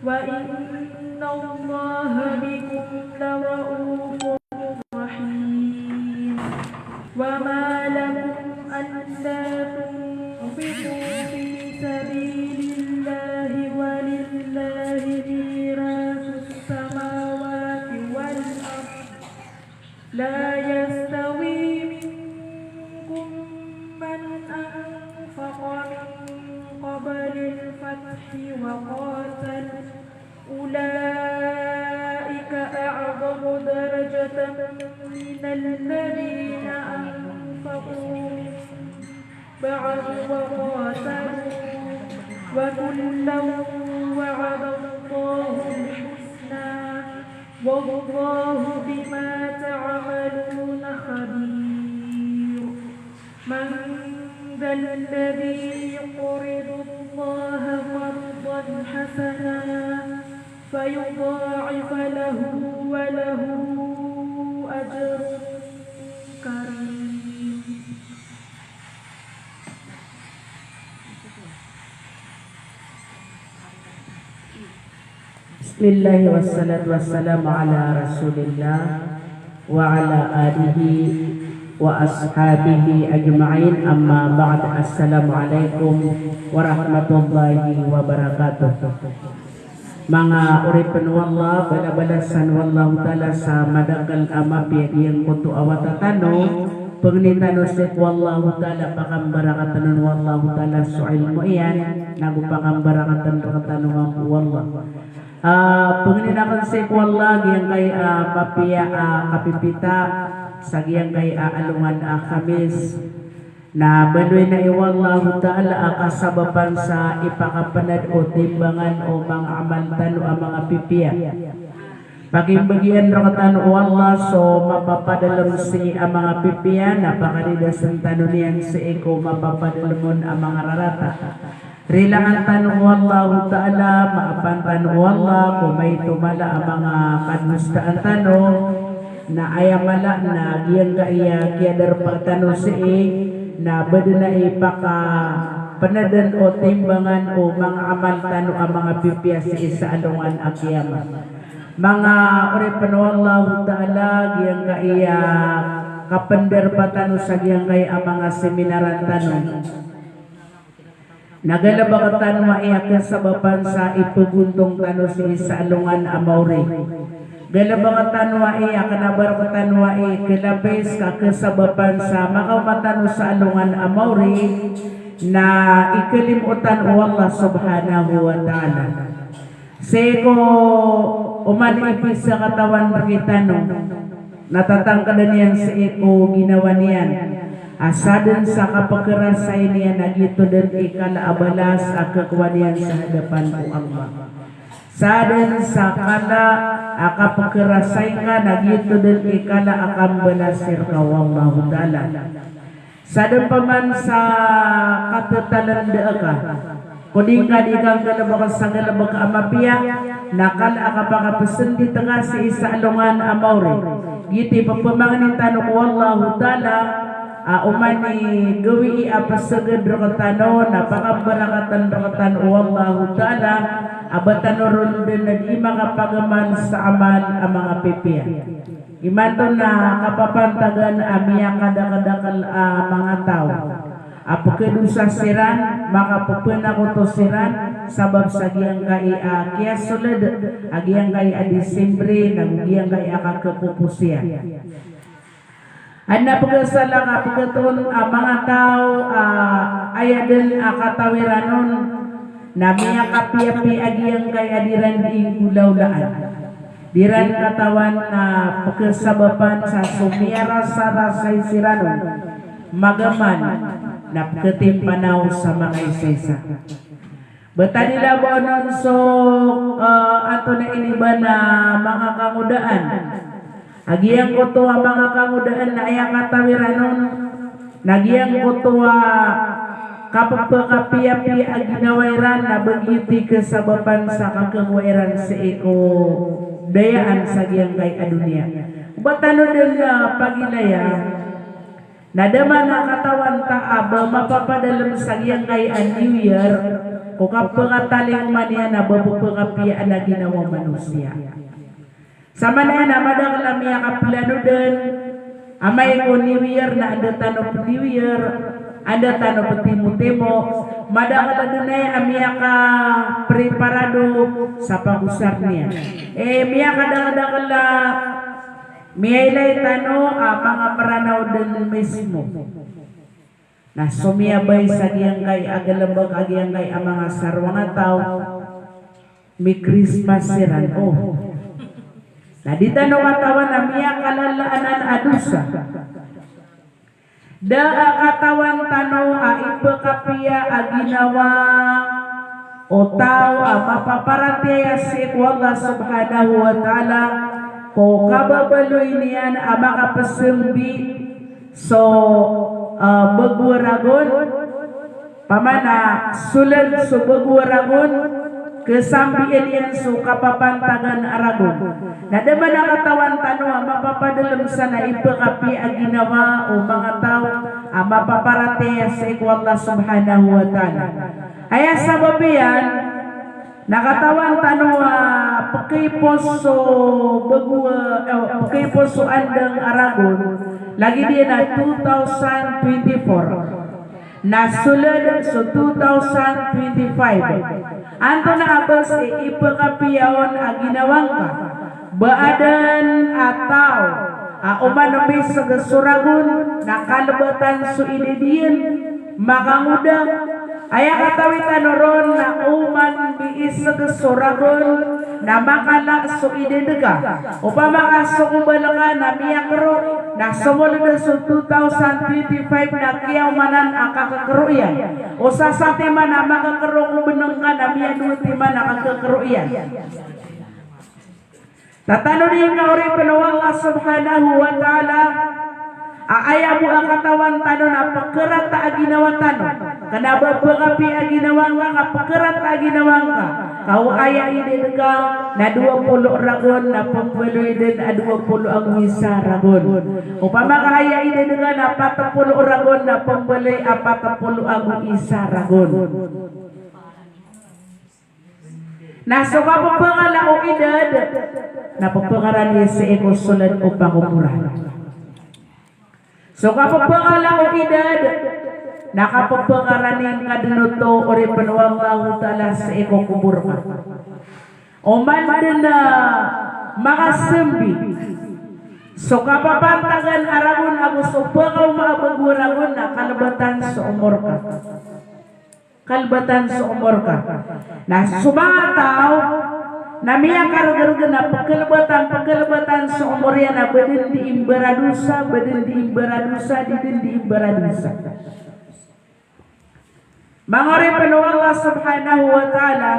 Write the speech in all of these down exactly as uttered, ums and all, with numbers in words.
وإن الله بكم لرءوف رحيم. وما لكم ألا تنفقوا في سبيل الله ولله ميراث السماوات والأرض لا يستوي منكم من أنفق من قبل الفتح وقاتل، أولئك أعظم درجة من الذين أنفقوا من بعد وقاتلوا، وكلا وعد الله الحسنى، والله بما تعملون خبير. من ذا الذي يقرض الله قرضا حسنا فيضاعف له وله أجر كريم. Bismillah, wassalatu wassalamu ala Rasulillah wa ala alihi wa ashabihi ajma'in, amma ba'd. Assalamualaikum warahmatullahi wabarakatuh. Manga oripn o Allah, balabalasan o Allahu Ta'ala sa madakl a mapiya giyangkoto a wata tano. Pangnin tano sii ko Allahu Ta'ala, pakambarakatn o Allahu Ta'ala so ilmo iyan, nago pakambarakatn rktano mambo o Allah. Ah, pangnin akn sii ko Allah giyangkai a mapiya a kapipita sa giyangkai a alongan a Khamis. Na baloy na i o Allahu Ta'ala a kasabapan sa ipakapnad o timbangan o manga amal tano a manga pipiya. Pakimbagian rktano o Allah so mapapadalm sii a manga pipiya, na pakaridasn tano niyan sii ko mapapadalm on a manga rarata. Rilaan tano o Allahu Ta'ala, maapan tano o Allah ko maito mala a manga kadosaan tano, na aya mala na giyangkaya kiyadarpa tano sii, na bdn a ipakapnadn o timbangan o manga amal tano a manga pipiya sii sa alongan a kiyamat. Manga oripn o Allahu Ta'ala, giyangkaya kapndarpa tano sa giyangkaya a manga seminaran tano. Na galbk tano ai a kasabapan sa ipgontong tano sii sa alongan a maori. Galbk tano ai a kna ba rktano ai klapis ka kasabapan sa makaoma tano sa alongan a maori, na iklimotan o Allah Subhanahu wa Ta'ala. Sii ko oman i pizakatawan rktano, na tatangkdn iyan sii ko ginawa niyan a sadn sa kapkrasay niyan a giyoto dn i kala a balas a khakowa niyan sa hadapan o Allah. Sadn sa kala a kapkrasay ka na giyoto dn i kala a kambalas rka o Allahu Ta'ala. Sadn pman sa katatalanda ka ko di ngka di kanggalbk sa galbk a mapiya, na kala a kapakapsndit ka sii sa alongan a maori. Giyoto i pphamangnin tano ko Allahu Ta'ala a oman i gawii a psgd rktano na pakambarakatn rktano o Allahu Ta'ala a ba tano ron dn a di makapagamal sa amal a manga pipiya. Imanto na kapapantagan a miyakadakdakl a manga taw a pkhadosa siran, makappnakoto siran, sabap sa giyangkai a kiyasold a giyangkai a Disimbre, nago giyangkai a kakhapoposi iyan. Adn a pkhasalakaw, pkhaton a manga taw a aya dn a katawiran on na miyakapiyapiya a giyangkai a di ran di inggolawlaan. Di ran katawan na pkhasabapan sa so miyarasarasay siran on magamal na pkhatimpanaw sa manga isaisa. Btad i labaw on so, eh, antonaa ini ba na manga kangodaan. A giyangkoto a manga kangodaan na aya katawiran on na giyangkoto a kapphakapiyapiya a ginawa iran na ba giyoto i kasabapan sa kakhakowa iran sii ko dayaan sa giyangkai a doniya. Ba tano dn, eh, pagilaya Na da man a katawan ta a ba mapapadalem sa giyangkai a New Year ko kapakatalingoma niyan a ba pepekapiyaan a ginawa o manosiya. Samanaya na madakel a miyakaplano den, amay ko New Year na anda tano pe-New Year, anda tano petimo-timo, madakel den aya a miyakapreparado sa pagosar niyan. Eh, miyakadakel-dakel a miyailay tano a manga Meranaw den mismo. Na somiyabay sa giyangkai a galebek a giyangkai a manga sarong a taw, mi-Christmas siran, o. Na di tano katawan a miyakalala anan a dosa. Da a katawan tano a ipekapiya a ginawa o taw a mapaparatiyaya sii ko Allah Subhanahu wa Ta'ala ko kababaloy niyan a makapesembi so, ah, bego a ragon, pamana soled so bego a ragon, kesambian iyan so kapapantagan a ragon. Na da man a katawan tano a mapapadalem san a ipekapiya a ginawa o manga taw a mapaparatiyaya sii ko Allah Subhanahu wa Ta'ala. Aya sabap iyan, na katawan tano a pekeipos so bego, eh, pekeipos so andang a ragon, lagid iyan a two thousand twenty-four. Na soled so two thousand twenty-five. Antonaa bes i ipekapiya on a ginawa ngka? Ba aden a taw a oman miseg so ragon na kalebatan so idad iyan, makangoda. Aya katawi tano ron na oman miseg so ragon na makala so idad ka. Opama ka so kobal ka na miyakero, na somoled so two thousand twenty-five na kiyaomanan a kakekero iyan. O sasatiman a makekero ko beneng ka na miyadowa timan a kakekero iyan. Tatanodi ngka oripen o Allah Subhanahu wa Ta'ala, a aya bo a katawan tano na pekerata a ginawa tano. Kena ba pekapiya a ginawa ngka, ka pekerata a ginawa ngka. Ka o aya idad ka na dowa polo ragon na pembaloy den a dowa polo ago isa ragon. Opama ka aya idad ka na pat polo ragon na pembaloy a pat polo ago isa ragon. Na so kapepengala o idad na pepengarani sii ko soled o pangoboran. So kapepengala o idad na kapepengarani ngka den oto oripen o Allahu Ta'ala sii ko kobor ka. Oman den a makasembi so kapapantagan a ragon ago so pekaoma a bego a ragon na kalebatan so omor ka. Kalebatan so omor ka. Na so manga taw na miyakargereg na pekelebatan, pekelebatan so omor iyan a ba den dii mbaradosa, ba den dii mbaradosa, di den dii mbaradosa. Manga oripen o Allah Subhanahu wa Ta'ala,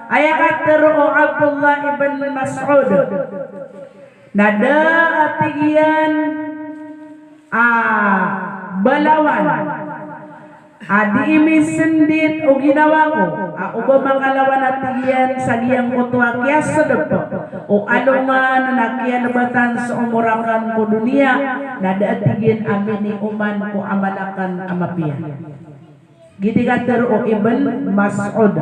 aya katero o Abdullah ibn Mas'ud. Na da a tig iyan a balawan a dii misendit o ginawa ko, a oba makalawan a tig iyan sa giyangkoto a kiyasedep o alongan na kiyalebatan so omor aken ko doniya, na da a tig iyan a minioman ko amal aken a mapiya. Giyoto i katero o Ibn Mas'ud.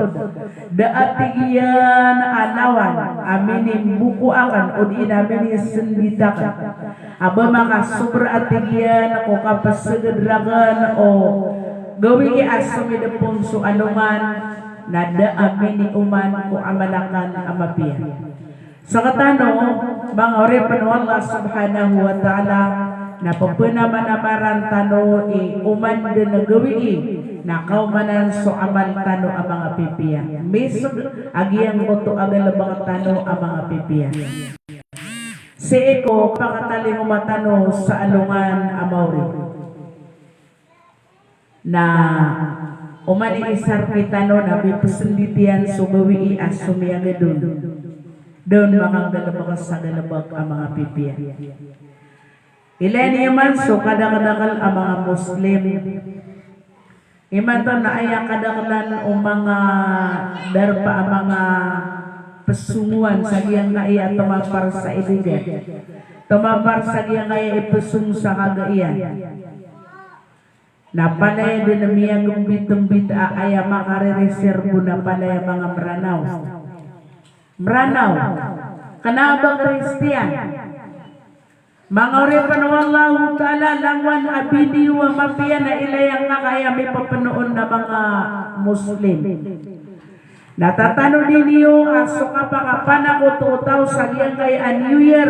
Da a tig iyan a lawan a minimboko aken, odi na minisendit aken, a ba makasobra a tig iyan ko kapeseged raken o gawii a somidepon so alongan, na da a minioman ko amal aken a mapiya. Sekatano, manga oripen o Allah Subhanahu wa Ta'ala, na pepenamanamaran tano i oman den a gawii, na kaomanan so amal tano a manga pipiya. Miseg a giyangkoto a galebek tano a manga pipiya. Sii ko pakatalingoma tano sa alongan a maori. Na oman i isar kitano na mipesendit iyan so gawii a somiyagad on. Da on makanggalebek sa galebek a manga pipiya. Ilaya niyo man so kadakdakel a manga Muslim. Imanto na aya kadakelan o manga darpa a manga pesongowan sa giyangkaya a tomapar sa idegad. Tomapar sa giyangkaya i pesong sa kagaiyan. Na palaya dn miyagmbitmbit a aya makaririsir bo na palaya manga Mranaw. Mranaw, kna a ba Kristiyan. Manga oripn o Allahu Ta'ala, langowan a video a mapiya na ilay angka aya mipapnoon na manga Muslim. Na tatanodi niyo a so kapakapanakoto o taw sa giyangkai a New Year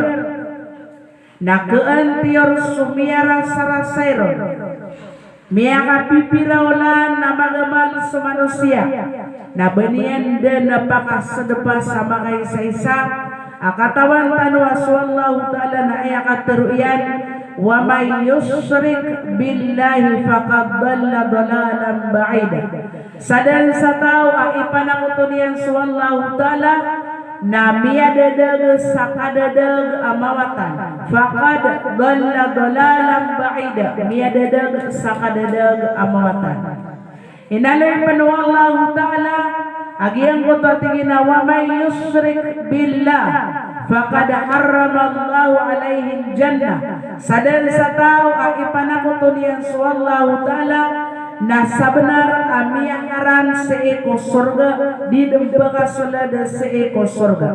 na khaantiyor so miyarasarasay ron. Miyakapipira olan a magamal so manosiya, na ba niyan dn pakasdpa sa makaisaisa a katawan tano a so Allahu Ta'ala na aya katharo iyan, "Wa man yushrik billahi faqad dalla dalalan ba'ida." Sadn sa taw a ipanakoto niyan so Allahu Ta'ala, na miyadadag sa kadadag a mawatan. Faqad dalla dalalan ba'ida. Miyadadag sa kadadag a mawatan. Inaloy pn o Allahu Ta'ala a giyangkoto a tig iyan a, "Wa man yushrik billah, faqad harramallahu alaihil jannah." Sadn sa taw a ipanakoto niyan so Allahu Ta'ala, na sabnar a miyaharam sii ko sorga, di dn pkasold sii ko sorga.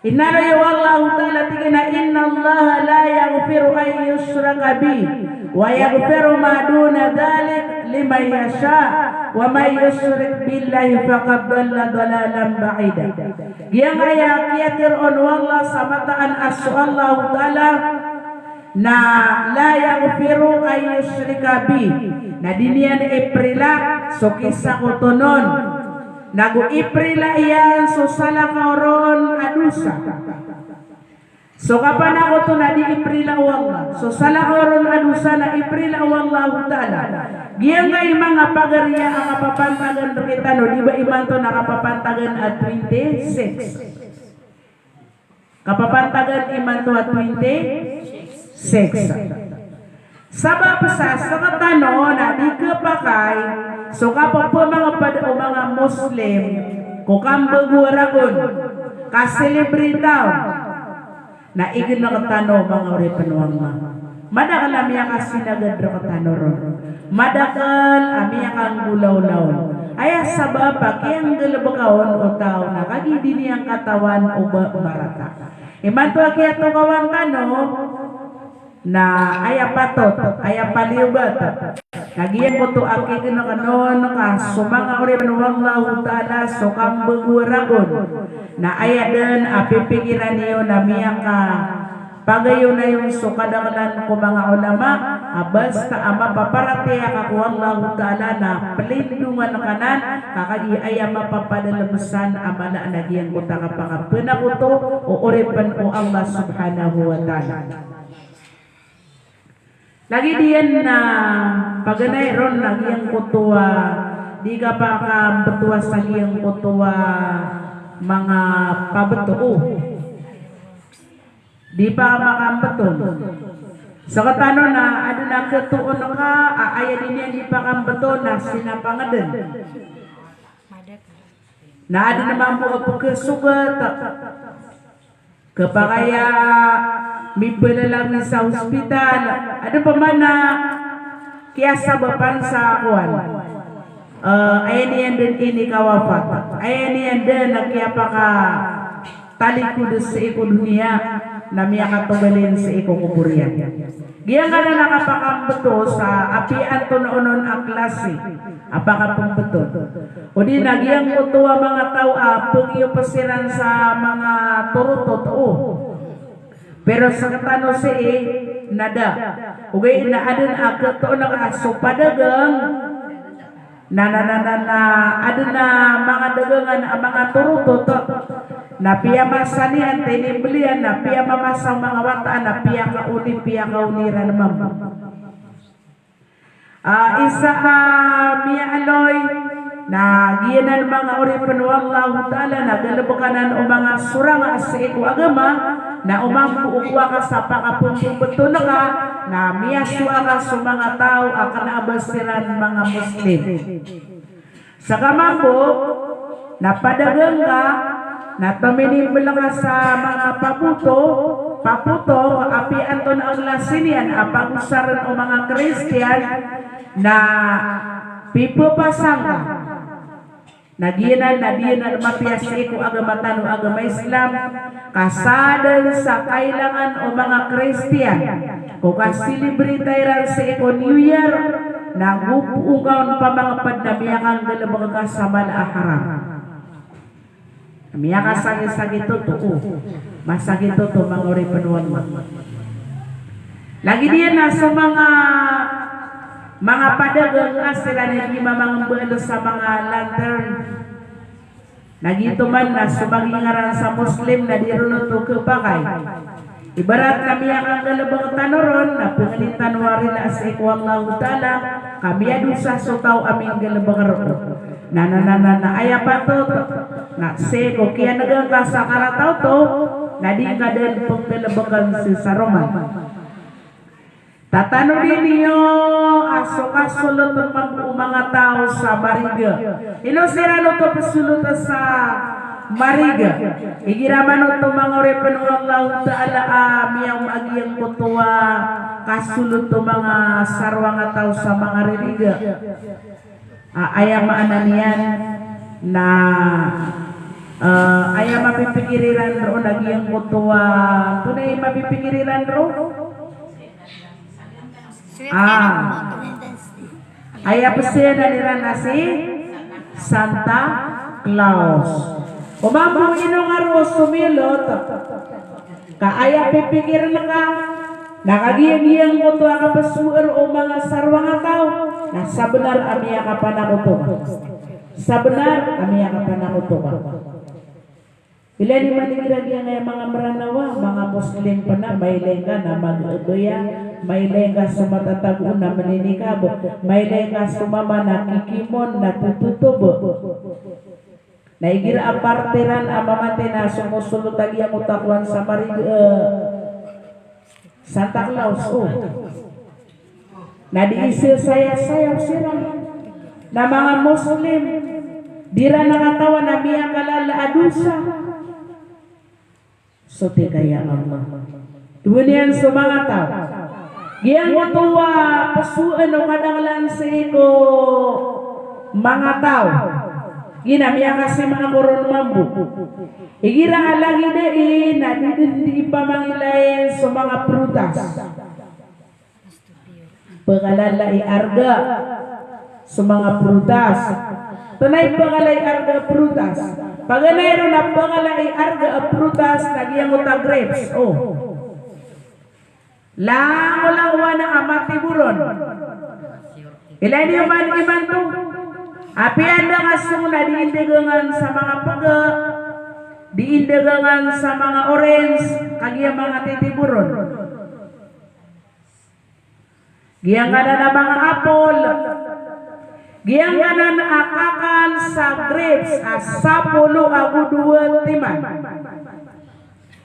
Inaloy o Allahu Ta'ala, tig iyan a, "Innallaha la yaghfiru an yushraka bihi, wa yaghfiru ma duna dhalik liman yasha, wa man yushrik billahi faqad dalla dalalan ba'ida." Giyangkaya kiyatharo o Allah sa mataan a so Allahu Ta'ala na la yaghfiru an yushrika bihi, na di niyan iprila so kisakoton on, nago iprila iyan so salakaw ron a dosa. So kapanakoto na di iprila o Allah, so salakaw ron a dosa na iprila o Allahu Ta'ala. Giyangkai manga pagariya a kapapantagan rkitano, di ba imanto na kapapantagan a twenty-six. Kapapantagan imanto a twenty-six. Sabap sa sktano na di khapakay so kapphmangpd o manga Muslim ko kambago a ragon, kaselebritaw, na ign rktano manga oripn o Allah. Madakl a miyakasinagad rktano ron. Madakl a miyakanggolawla on. Aya sabap a kiyanggalbka on o taw na kagiya di niyan katawan o ba marata. Imanto a kiyatokawan tano na aya patot, aya paliyogat. Na giyangkoto a kign kano ka so manga oripn o Allahu Ta'ala so kambago a ragon. Na aya dn a pipikiran iyo na miyaka pagayonayon so kadaklan ko manga ulama, a basta a mapaparatiyaya ka ko Allahu Ta'ala na plindongan ka nan, ka kagiya aya mapapadalm san a mala na giyangkoto a kapakapanakoto o oripn o Allah Subhanahu wa Ta'ala. Lagid iyan na paganay ron na giyangkoto a di kapakambtowa sa giyangkoto a manga pabto. Di pamakambto. Sktano na adn a khatoon ka a aya dn iyan di pakambto na sinapang dn. Na adn mambo a pkhasogat. Khapakay a mibalalang sa hospital. Adn pman a kiyasabapan sa kowan. Eh, aya niyan dn inikawafat. Aya niyan dn a kiyapaka talikod sii ko doniya, na miyakatogalin sii ko kobor iyan. Giyangkanan a kapakambto sa apiya antonaa onon a klasi a pakapmbto. Odi na giyangkoto a manga taw a pngiyop siran sa manga torotot, o. Pero sktano sii na da. Ogaid na adn a khatoon ka a so padagang Na, na, na, na, na, adn a manga dagangan a manga torotot, na piyamasa niyan, tinimbl iyan, na piyamamasa o manga wata, na piyakaoni, piyakaoni ran mambo. Ah, isa a miyaaloy, na giyanan manga oripn o Allahu Ta'ala, na galbk anan o manga sorang a sii ko agama, na o mambo o kowa ka sa pakapmbto ngka, na miyasowa ka so manga taw a kna a ba siran manga Muslim. Ska mambo, na padagang ka, na tominimbl ka sa manga paboto, papoto, apiya antonaa a klasi niyan a pagosarn o manga Kristiyan na pipapasang ka. Na giyanan na di anan mapiya sii ko agama tano a agama Islam, ka sadn sa kailangan o manga Kristiyan ko kaselebrita iran sii ko New Year, na gopoon ka on pamangpd na miyakanggalbk ka sa mala a haram. Miyakasagit-sagit oto, o. Masagit oto, manga oripn o Allah. Lagid iyan na so manga, manga padagang a siran i di mamangmbal sa manga lantern. Na giyoto man na so manga ngaran sa Muslim na di ron oto khapakay. Ibarat na miyakanggalbk tano ron, na pangnin tano a rila sii ko Allahu Ta'ala, ka miyadosa so taw a minggalbk roo. Na, na, na, na, na, aya patot, na sii ko kiyan'g ka sa karata oto, na di ka dn pnggalbkn sii sa roman. Tatanodi niyo a so kasolot mambo o manga taw sa mariga. Ino siran oto psolot sa mariga? Igira man oto, manga oripn o Allahu Ta'ala, a miyaoma a giyangkoto a kasolot o manga sarwang a taw sa manga ririga. A, aya maana niyan na, eh, aya mapipikir iran roo na giyangkoto a, antonaa i mapipikir iran roo? Ah. Aya pzayanan iran na si Santa Claus. O mambo ino nga roo somiyolot. Ka aya pipikirn ka, na kagiya giyangkoto a kapsowa o manga sarwang a taw, na sabnar a miyakapanakoto ka. Sabnar a miyakapanakoto ka. Ilay niyo man igira giyangkaya manga Mranaw a, manga Muslim pn a, mailay ngka na mag-abaya, mailay ngka so matatago na mninikab, mailay ngka so mama na kikimon na tototob. Na igira a partiran a mamatay na somosolot a giyangkoto a kowan sa mariga, eh, Santa Claus, o. Na di isa sayasayaw siran. Na manga Muslim, di ran katawan a miyakalala a dosa. Soti ka ya Allah. Tonaa niyan so manga taw? Giyangkoto a psowa o kadaklan sii ko manga taw. Giya na miyakasima ko ron mambo. Igira a lagid ai na di dn di ipamangilay so manga prutas. Pkalala i arga so manga prutas. Antonaa i pkalala i arga a prutas? Paganay ron a pkalala i arga a prutas na giyangkoto a grapes. O. Langolangowan a matibo ron. Ilay niyo man imanto. Apiya anda ka song na di indagangan sa manga pga, di indagangan sa manga orange, kagiya manga titibo ron. Giyangkanan a manga apple. Giyangkanan a kakan sa grapes a sapolo ago dowa timan.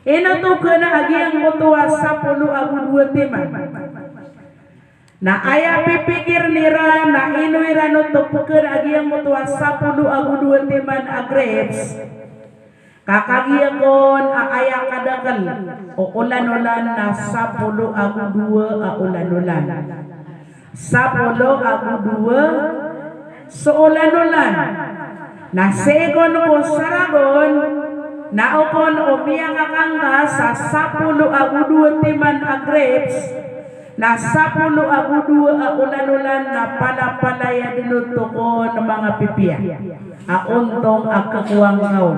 Ino oto kna a giyangkoto a sapolo ago dowa timan? Na aya pipikirn iran na ino iran oto pkn a giyangkoto a sapolo ago dowa timan a grapes. Ka kagiya kon a aya kadakl o olan-olan na sapolo ago dowa a olan-olan. Sapolo ago dowa so olan-olan. Na sii kon ko saragon, na o kon o miyakakangka sa sapolo ago dowa timan a grapes, na sapolo ago dowa a olan-olan na palapalaya dn oto kon manga pipiya a ontong a kakowang ka on.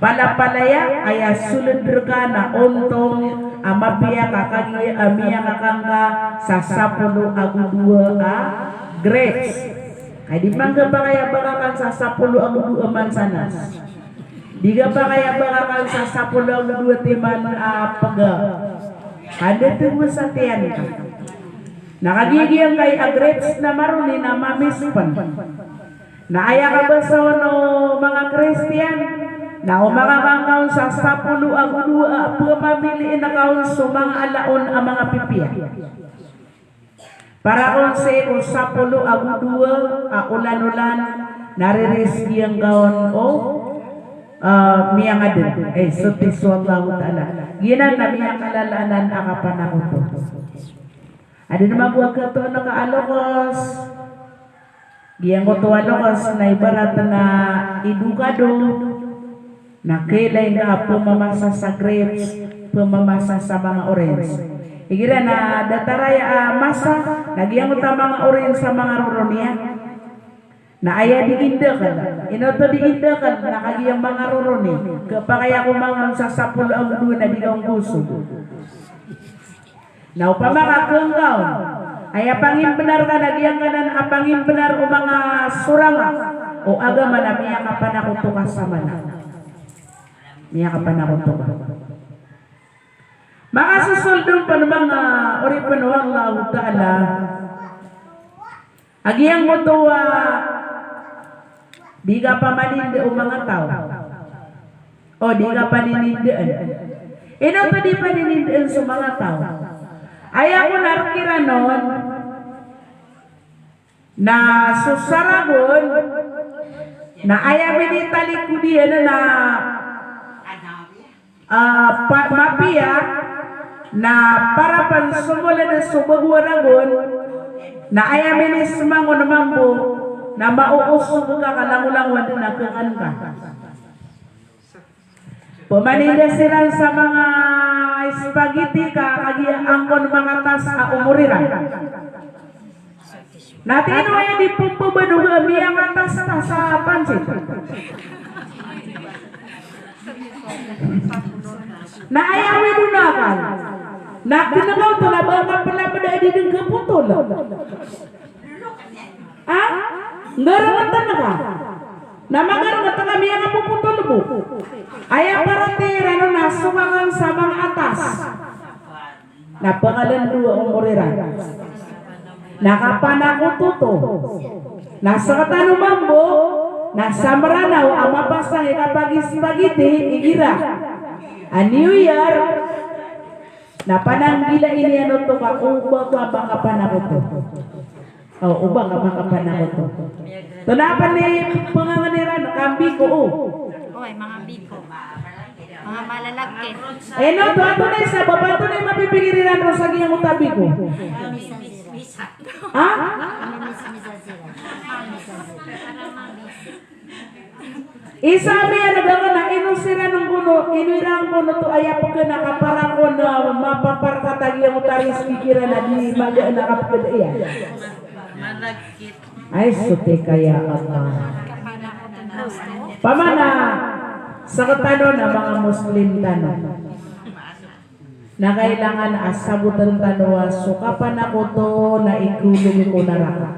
Palapalaya, aya sold rka na ontong a mapiya ka kagiya a miyakakangka sa sapolo ago dowa a grapes. Ka di man ka pakay a bakakan sa sapolo ago dowa a mansanas. Di ka pakay a bakakan sa sapolo ago dowa timan a pga. Ka da tbo sa tiyan ka. Na kagiya giyangkai a grapes na maroli na mamis pn. Na aya kabasa on o manga Kristiyan, na o makakangka on sa sapolo ago dowa a pmamiliin ka on so manga ala on a manga pipiya. Para kon sii ko sapolo ago dowa a olan-olan na riris giyangka on o Ah, miyangaden. Eh, so ti so Allahu Ta'ala. Giyanan na miyakalalaan a kapanakoto. Aden mambo a katoon ka a lokes. Giyangkoto a lokes na ibarat na idokado. Na kailay nga a pemamasa sa grapes, pemamasa sa manga orange. Igira na datar aya a masa, na giyangkoto a manga orange a manga roro niyan. Na aya di indakel, ino oto di indakel, na kagiya manga roro niyan, kapakay ako manga on sa sapolo ago dowa na di ka on goso. Na opama ka kengkaon, aya pangimbenar ka na giyangkanan a pangimbenar o manga sorang o agama na miyakapanakoto ka sa mala. Miyakapanakoto ka. Makasosold on pen manga oripen o Allahu Ta'ala. A giyangkoto a di kapamaninda o manga taw. O di kapanininda. Ino oto di panininda so manga taw? Aya kon a rk iran on na so saragon na aya minitalikod iyan na ah, pa-, mapiya na para pen so mala na so bago a ragon na aya minisema on mambo na maoosog ka ka langolangowan den a kekan ka. Pemaninda siran sa manga spaghetti ka kagiya angkon makatas a omor iran. Na tig iyan a aya di pepebado a miyakatas sa pansit. Na aya widon akal. Na kinengaw to na ba nga pela peda di den kepotol. Ha? Ngarengeten ka. Na mangarengeten ka miyakapopotol bo. Aya paratiyaya iran on na sokangan sa manga atas. Na pengalendowa o omor iran. Na kapanakoto oto. Na sekatano mambo, na sa Meranaw a mapasang i kapag-spaghetti igira a New Year, na pananggilai niyan oto ka o ba ka makapanakoto. O, o ba ka makapanakoto. Tona pen i pengangen iran, kambiko, o. Oy, manga biko. Manga malalakit. Ino oto, antonaa i sabap, antonaa i mapipikir iran roo sa giyangkoto a biko? Ha? Isa a miyaneg aken a ino siran angkono, ino iran angkono oto aya peken a kapara kon a mapapar ka ta giyangkoto a riski kiran a di magaan a kapeked iyan. Ay, sotik aya Allah. Pamana, sekatano na manga Muslim tano. Na kailangan a saboten tano a so kapanakoto na ikolog ko naraka.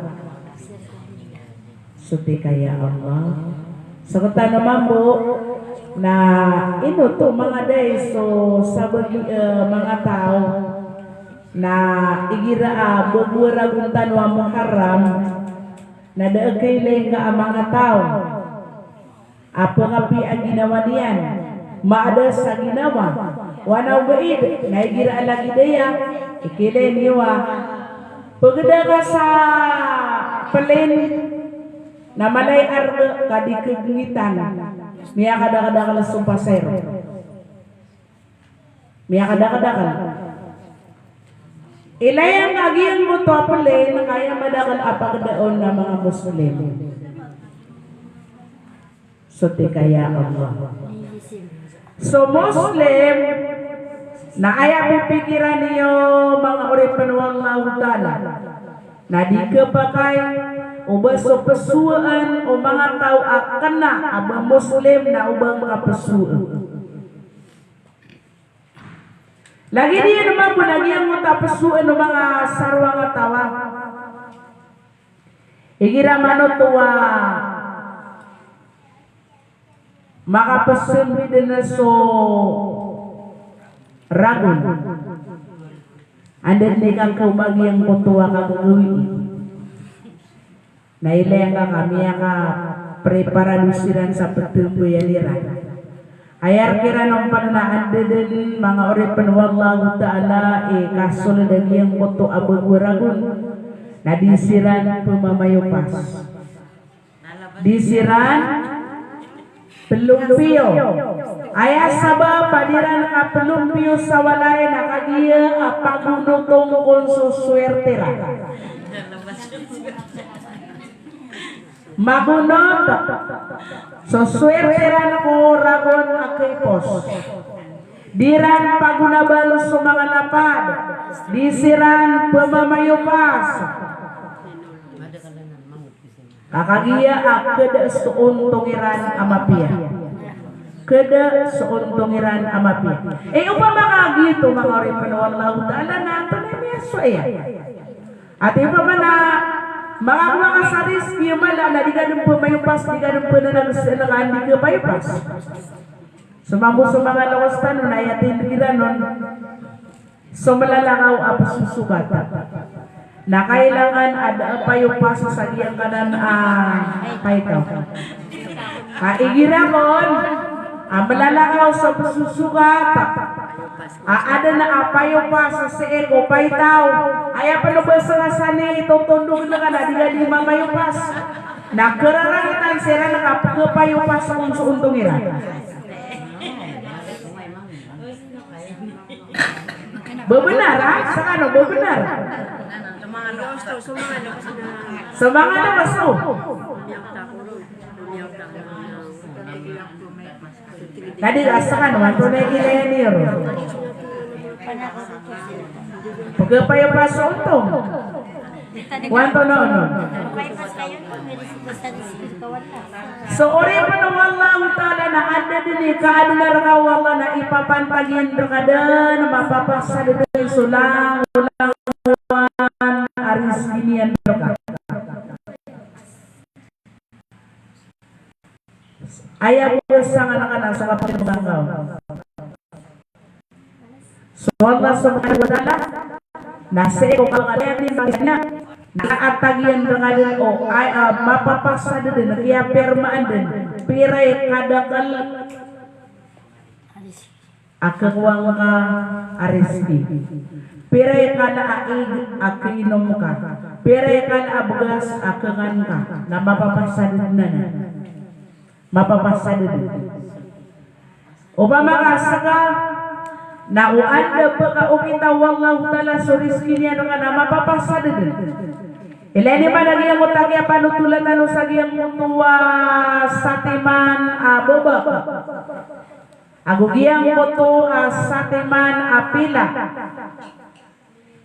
Sotik aya Allah. Sekatano mambo na ino oto manga day so sabagi, eh, manga taw na igira a bago a ragon tano a Muharram na da a kailay nga a manga taw a pengapiya a ginawa niyan, maadas a ginawa. Wana o baid, na igira a lagid aya, ikilay niyo a pegeda ka sa plane na mala i arga ka di kegengitan. Miyakadakedakel so pasahero. Miyakadakedakel. Ilay angka giyangkoto a plane, na kaya madakel a pagedaan a manga Muslim. Sotik aya Allah. So Muslim, na aya pipikiran iyo manga oripen o Allahu Ta'ala, na di kepakay o ba so pesowaan o manga taw a kena a ba Muslim na o ba ngka pesowaan. Lagid iyan mambo na giyangkoto a pesowaan o manga sarowang a taw a igira manoto a makapesembid den so ragon. Anda den i kakaoma giyangkoto a kagagawii. Na ilay angka ka miyakapreparado siran sa petemboyan iran. Aya rk iran on pen na anda den manga oripen o Allahu Ta'ala i kasold a giyangkoto a bago a ragon. Na di siran pemamayopas. Di siran Pelompiyo. Aya sabap a di ran kapelompiyo sa walay na kagiya a pagonotong kon so swerte ran. Magonot so swerte ran ko ragon a kaipos. Di ran pagonabal so manga lapad, di siran pemamayopas. Ka kagiya a keda so ontong iran a mapiya. Keda so ontong iran a mapiya. E, opama ka giyoto, manga oripen o Allahu Ta'ala, na antonaa i miyasowa iyan? Ati opama na makakowa ka sa rizki a mala na di ka den pemayopas, di ka den penanag sii rka a di ka payopas. So mambo so manga lokes tano na aya tindeg iran on, so melalakaw a pesosogat na kailangan a da a payopas sa giyangkanan a paitaw. Ka igira kon a melalakaw so pesosogat a aden a payopas sii ko paitaw, aya pen o ba seka sani totondog na ka na di ka di mamayopas. Na kerarangitan siran ka pekepayopas kon so ontong iran. Bebenar, ha? Sekano, bebenar. Semangat apa so? Tadi rasakan, wanto na ilay niyo ro. Pekepayopas so ontong. Wanto na ono. So oripen o Allahu Ta'ala na anda den i kaadna rka o Allah na ipapantag iyan rka den, mapapasad den so langolangowan a rizki niyan rka. Aya bo sangan ka na so kapagmanggaw. So Allah Subhanahu wa Ta'ala, na sii ko kalekalen iyan, na atag iyan rka den o, ay, ah, mapapasad den, kiyapirmaan den, pira i kadakel a kekowa ngka a rizki. Pira i kala a ig a keinom ka. Pira i kala a begas a kengan ka. Na mapapasad den anan. Mapapasad den. Opama ka seka na o anda pekaokita o Allahu Ta'ala so rizki niyan rka na mapapasad den. Ilay niyo man a giyangkoto a kiyapanotola tano sa giyangkoto a satiman a baba. Ago giyangkoto a satiman a pila.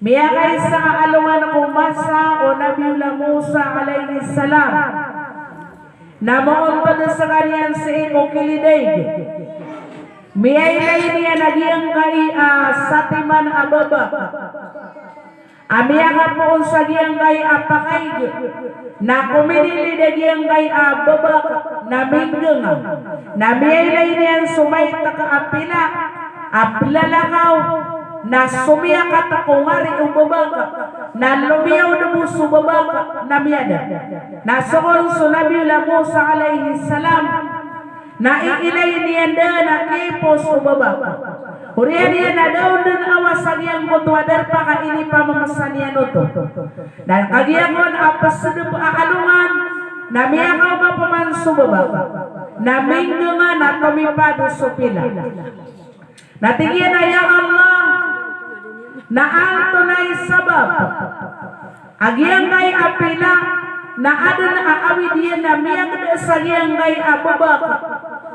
Miyakaisa a alongan ko masa o Nabiyullah Musa alayhis salam. Na moontod sekaniyan sii ko kilidaig. Miyailay niyan a giyangkai a satiman a baba a miyakapoon sa giyangkai a pakaig, na kominilid a giyangkai a baba na minggenga. Na miyailay niyan so maitek a pila a pelalakaw, na somiyakatek ko ngari o baba, na lomiyaw den bo so baba na miyada. Na so kon so Nabiyullah Musa alayhis salam, na iilay niyan den a kipos o baba. Oriyan iyan a da on den awas sa giyangkoto a darpa ka inipamamasa niyan oto. Na kagiya kon a pesedep a alongan, na miyakaoma peman so baba. Na minggenga na tomipad so pila. Na tig iyan a, "Ya Allah, na antonaa i sabap a giyangkai a pila na aden a awid iyan a miyaged sa giyangkai a bebak,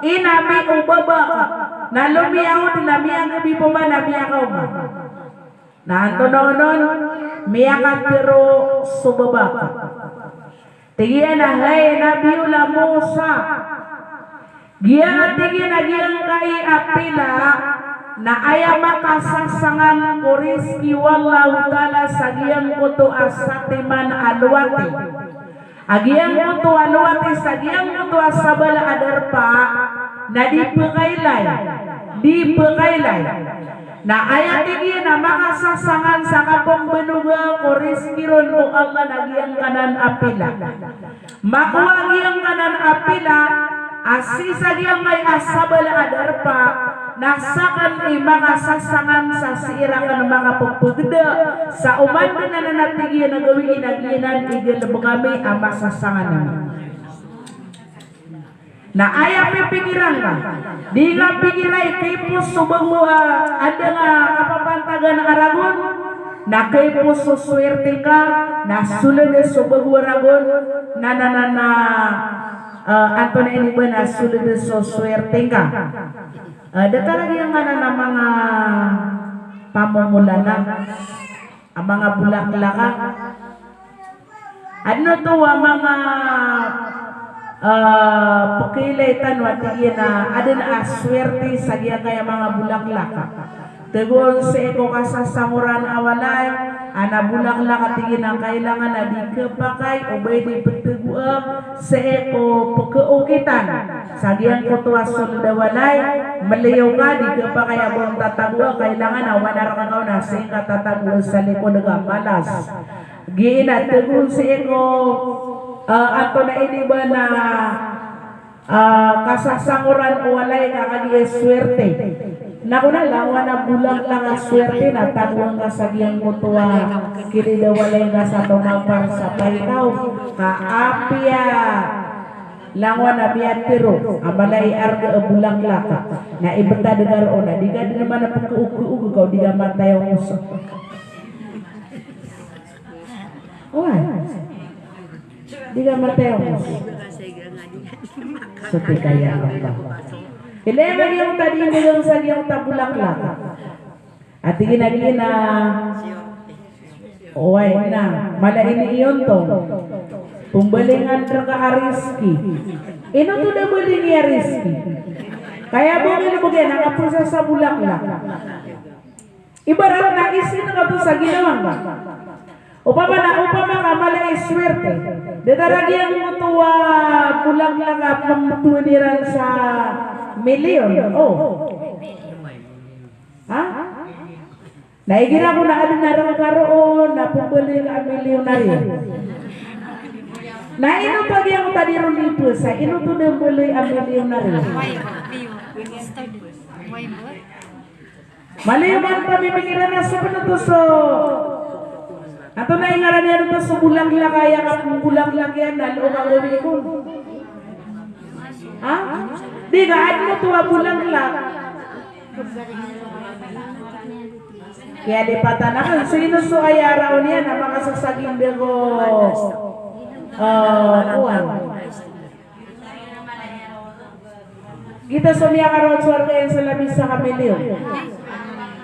inami o bebak, na lomiyaod na miyagebi peman a miyakaoma?" Na antonaa onon? Miyakatero so bebak. Tig iyan a, "Hay Nabiyullah Musa, giya," tig iyan, "a giyangkai a pila na aya makasasangan ko rizki o Allahu Ta'ala sa giyangkoto a satiman a lowati. A giyangkoto a lowati sa giyangkoto a sabala a darpa na di pekailay, di pekailay. Na aya," tig iyan, "a makasasangan sa kapembenoga ko rizki ron o Allah na giyangkanan a pila. Makowa giyangkanan a pila a sii sa giyangkai a sabala a darpa, na saken i makasasangan sa sii raken makapepegeda sa oman den anan a," tig iyan, "a gawii na giyanan i galebek ami a masasangan ami." Na aya pipikira ngka, di ngka pikira i kaipos so bago a adn a kapapantagan a ragon, na kaipos so swerte ngka, na sold so bago a ragon, na, na, na, na, eh, antonaa ini ba, na sold so swerte ngka. Eh, datar a giyangkanan a manga pamomolana a manga bolaklaka. Adn oto a manga, eh, pkailay tano a tig iyan a adn a swerte sa giyangkaya manga bolaklaka. Tagoon sii ko kasasangoran a walay, ana bolaklaka, tig iyan a kailangan a di khapakay o ba di ptagoa sii ko pkhaokitan sa giyangkoto a sold a walay, mliyo ka, di khapakay a ba on tatagoa, kailangan a oway na rka on a sii ngka tatagoa sa likod ka, malas. Giya na tagoon sii ko, eh, antonaa ini ba, na, eh, kasasangoran o walay ka kagiya swerte. Na ko na langowan a bolaklak a swerte na tagoan ka sa giyangkoto a kilid a walay ka sa tomapar sa paitaw ka apiya langowan a miyatharo a mala i arga a bolaklak na ibtad ka roo na di ka dn man a pkhaokaog ka o di ka matay a omoso. Oway. Di ka matay a omoso. Sii kaya Allah. Ilay ka giyangkoto a di ndagang sa giyangkoto a bolaklak. A tig iyan a, oway na, mala ini iyon oto. Pmbalingan rka a rizki. Ino oto da balingi a rizki? Kaya bo ngka ini bo giya na kaposa sa bolaklak. Ibarat na isin ka oto sa ginawa ngka. Opama na, opama ka mala i swerte. Datar a giyangkoto a bolaklak a pmtowan iran sa milyon. O. Ha? Na igira ko na adn a rk a roo na pmbaling a milyonaryo. Na ino oto a giyangkoto a di ron iposa, ino oto da mbaling a milyonaryo? Maliyo man pamimikiran a so pn oto so, antonaa i ngaran iyan oto so bolaklak a aya ka bolaklak iyan na loo ka gawii ko. Ha? Di ka adn oto a bolaklak. Kiyalipatan akn, so ino so aya raon iyan a makasasagindg o, eh, kowan. Giyoto so miyakaroon sa warga iyan sa labis sa kamilyon.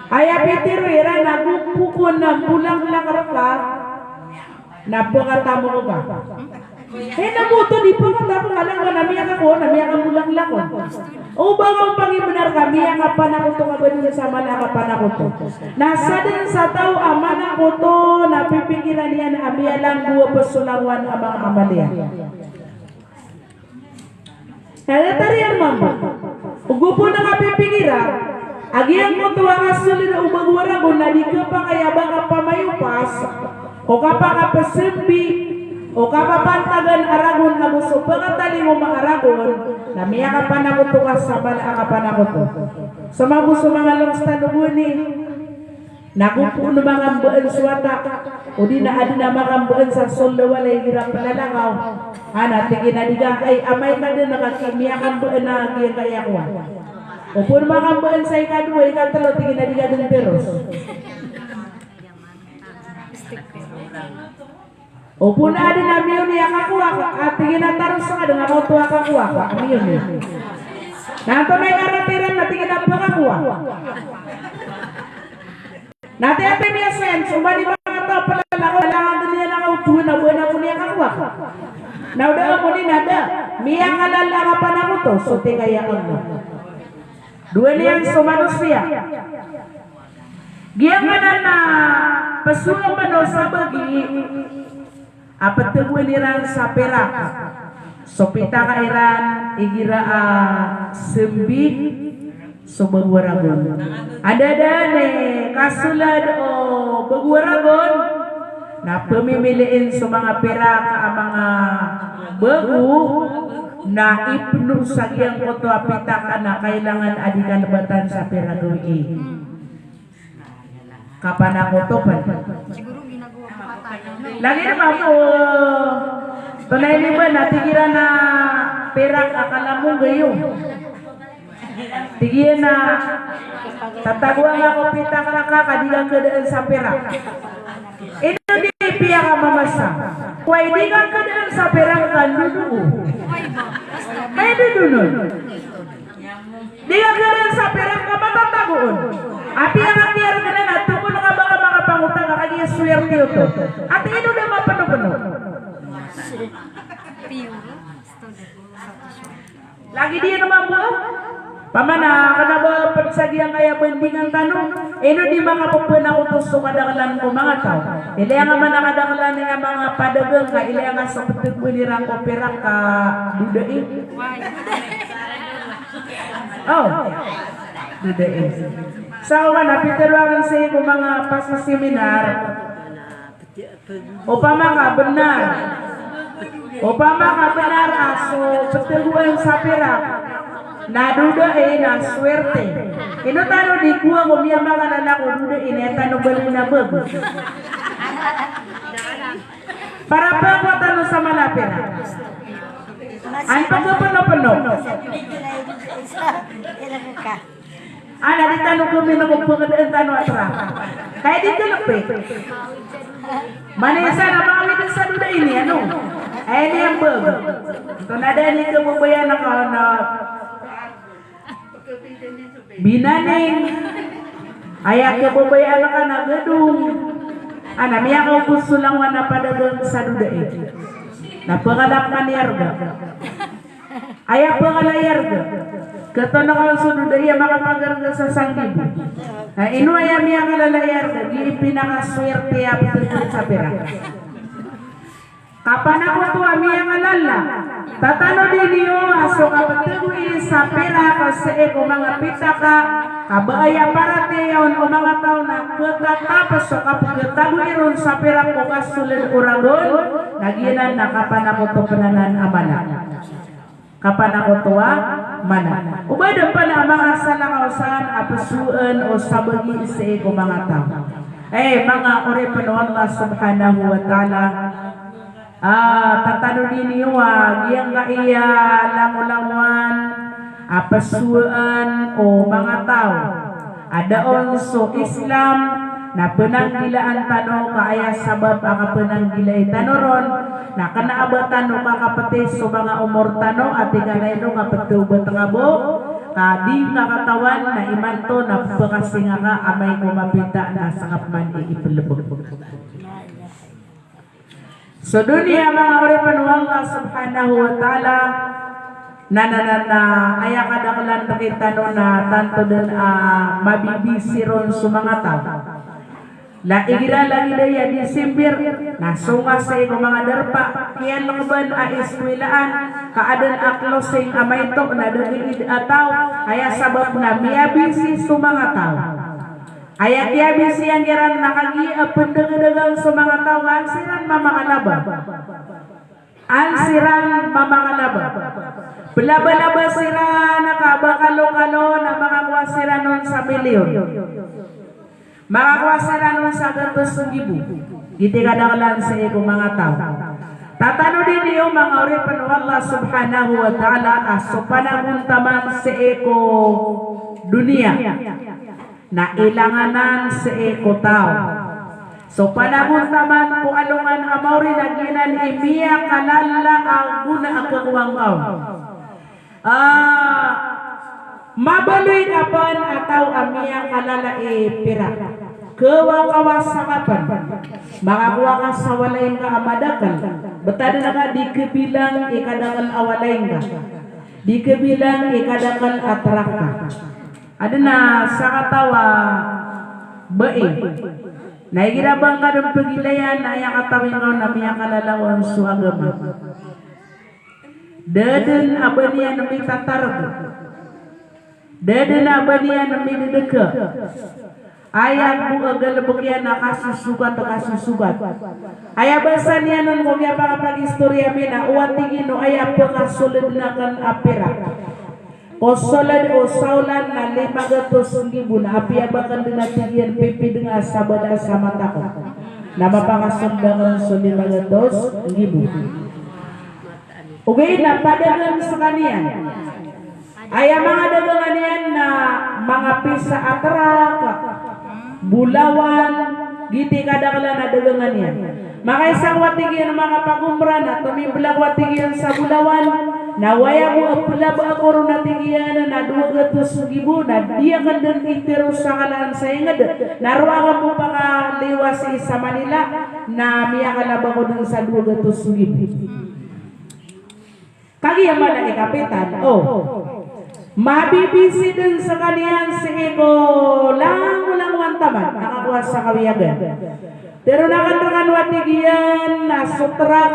Aya pitharo iran na go pokon a bolaklak rka na pkatamok ka. Hay na go oto di pkatamok ka, langowan a miyakakowa, na miyakabolaklak on. O ba ka o pangibnar ka, miyakapanakoto ka ba dn sa mala a kapanakoto. Na sadn sa taw a manakoto na pipikiran iyan a miyalangowa pn so langowan a manga amal iyan. Kaya tariyan mambo. Ogo pn a kapipikira a giyangkoto a kasold o bago a ragon na di khapakay a ba kapamayopas o kapakapsambi o kapapantagan a ragon ago so pakatalingoma a ragon, na miyakapanakoto ka sa mala a kapanakoto. So mambo so manga longs tano bo ini. Na go pn o makambaan so wata, odi na adn a makambaan sa sold a walay igira plalakaw. Ana tig iyan a di ka, ay, amay ka dn a ka miyakambaan a giyangkaya kowan. O pn makambaan sa ikadowa, ikatlo, tig iyan a di ka dn teros. O pn adn a miyoni a kakowa ka, a tig iyan a taros ka dn a kaoto a kakowa ka, a miyoni. Na antonaa i karatiran na tig iyan a pkakowa. Na tig iyan a miyasayan, so ba di makataw plalakaw, langowan dn iyan a kaoto na ba na moni a kakowa ka. Na o da a moni na da, miyakalala a kapanakoto, so tig iyan a Allah. Dowa niyan so manosiya. Giyangkanan a psowa pn o sabagi a pthagoan iran sa pirak so pitaka iran igira a sambi so bago a ragon. Anda dn i kasold o bago a ragon na pmimiliin so manga pirak a manga bago na ipno sa giyangkoto a pitaka na kailangan a di kalbatan sa pirak i. Kapanakoto pn. Lagid mambo, antonaa ini ba na tig iran a pirak a kalamong gayo. Tig iyan a tatagoan ka ko pitak ka ka di ka khadaan sa pirak. Ino di piyakamamasa? Oway, di ka khadaan sa pirak ka ndodo. Kay ndodo non. Di ka khadaan sa pirak ka matatago on. Apiya ka kiyargn a tomo ka ba ka makapangotang ka kagiya swerte oto. Ati ino di mapenopeno. Lagid iyan mambo. Pamana kna ba pd sa giyangkaya bandingan tano. Ino di makapepenakoto so kadaklan ko manga taw. Ilaya nga man a kadaklan iyan a manga padagang ka ilaya nga so pthagoan iran ko pirak ka dodai. O. Dodai. Sa oman a pitharo akn sii ko manga pasaseminar. Opama ka bnar. Opama ka bnar a so pthagoan sa pirak na dodai na swerte. Ino tano di kowa ko miyamakalala ko dodai na aya tano baloy na bag. Para pkowa tano sa mala a pirak. An pkhapenopeno. Ana di tano khamin ko pkadaan tano a tra. Kay di tano pe. Manaya sa na manga midn sa dodai ini ano. Ay ini ang bag. Ito na daan ini kababayaan ka na binaning. Aya kababayaan ka na gadong. Ana miyakaopos so langowan a padagang sa dodai. Na pkhalap man i arga. Aya pkhalap i arga. Katoon ka on so dodai a makapagarga sa sanggibo. Na ino aya miyakalala i arga, di pinakaswerte a pthagoan sa pirak. Kapanakoto a miyakalala. Tatanodi niyo a so kapthagoan sa pirak sii ko manga pitaka, ka ba aya paratiyaya on o manga taw na khatatap so kapthagoan iron sa pirak ko kasold o ragon, na giyanan na kapanakoto pn anan a mala. Kapanakoto a mala. O ba dn pn a manga salakaw san a pzowaan o sabagi sii ko manga taw. Eh, manga oripn o Allah subhanahu wa ta'ala. Ah, tatanodi niyo a giyangkaya langolangowan a pzowaan o manga taw. A da on so Islam na pnanggilaan tano ka aya sabap a kapnanggilai tano ron, na kna a ba tano kakapti so manga omor tano, a tig a ino kapti o ba tano bo, ka di ngka katawan na imanto na pkasinga ka amay ko mapita na sakap man i iplbk. So doniya manga oripn o Allah subhanahu wa ta'ala, na, na, na, na, aya kadaklan rktano na tanto dn a mabibisi ron so manga taw. Na igira lagid aya December, na songa sii ko manga darpa, kiyalkban a iskwilaan, ka adn a closing a maito, na da giid a taw, aya sabap na miyabisi so manga taw. Aya kiyabisian kiran na kagiya pndagadagan so manga taw, an siran mamakalaba. An siran mamakalaba. Blabalaba siran ka ba kalokalo na makakowa siran on sa milyon. Makakowa siran on sa gatos nggibo. Giyoto i kadaklan sii ko manga taw. Tatanodi niyo manga oripn o Allah subhanahu wa ta'ala a so panagontaman sii ko doniya na ilanganan sii ko taw. So panagontaman ko alongan a maori na giyanan i miyakalala a gona a khakowa ngka on. Ah, mabaloy ka pn a taw a miyakalala i pirak. Kawakawa sa ka pn. Makakowa ka sa walay ngka a madakl. Btad na ka di khabilang i kadakl a walay ngka. Di khabilang i kadakl a trak ka. Adn a sakataw a bai. Na igira ba ngka dn pgilayan na aya katawi ngka on na miyakalala on so agama. Da dn a ba niyan mitatarg. Da dn a ba niyan midadka. Aya bo a galbk iyan a kasosogat, kasosogat. Aya basa niyan on ko miyapakapag-istoriya mi na o a tig iyan o aya pkasold akn a pirak. Ko sold o saolan na lima gatos nggibo na apiya ba akn dn a tig iyan pipidnga a sabaad sa mata ko na mapakasold akn so lima gatos nggibo. Ogaid na padagang skaniyan. Aya manga dagangan iyan na manga pisa a trak, bolawan, giyoto i kadaklan a dagangan iyan. Makaisa ko a tig iyan a makapagomra na tomimbla ko a tig iyan sa bolawan, na aya bo a plaba ako ron a tig iyan na dowa gatos gibo, na di akn dn itharo sa kalaan sa ingd, na roo akn bo pakaliwa sii sa Manila, na miyakalaba ako dn sa dowa gatos gibo. Kagiya mala i kapitan, o, mabibisi dn skaniyan sii ko langolangowan taman a kakowa sa kawiyagan. Tharoon akn rkano a tig iyan a so trak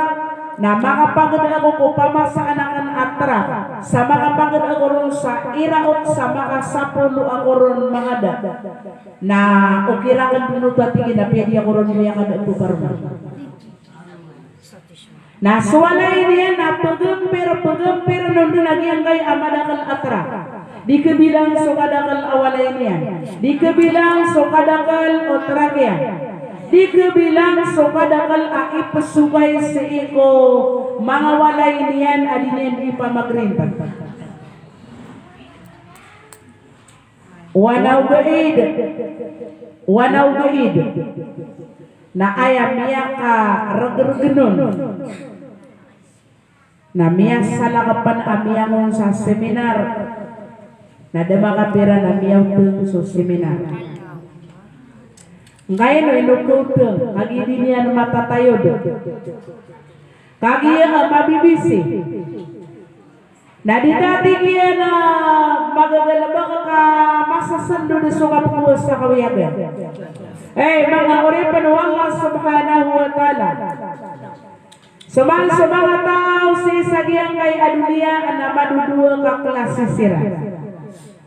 na makapagd ako ko pamasaan akn a trak sa makapagd ako ron sa iraot sa makasapolo ako ron mangada. Na okit rakn dn oto a tig iyan a piyadi ako ron miyakada ko parman. Na so walay niyan na pgmpir, pgmpir on dn a giyangkai a madakl a trak. Di kbilang so kadakl a walay niyan. Di kbilang so kadakl o trak iyan. Di kbilang so kadakl a ipsokay sii ko manga walay niyan a di niyan ipamagrinta. Wana ogaid, wana ogaid na aya miyakargrgn on na miyasalakapan a miyangon sa seminar, na da makapira na miyaotng so seminar. Ngkaino ino kaotng, kagiya di niyan matatayod. Kagiya a mabibisi. Na di ta tig iyan a magagalbk ka masasndod so kapkhowa sa kawiyagan. Hay manga oripn o Allah subhanahu wa ta'ala. So man, so manga taw sii sa giyangkai a doniya na madodowa ka klasi siran.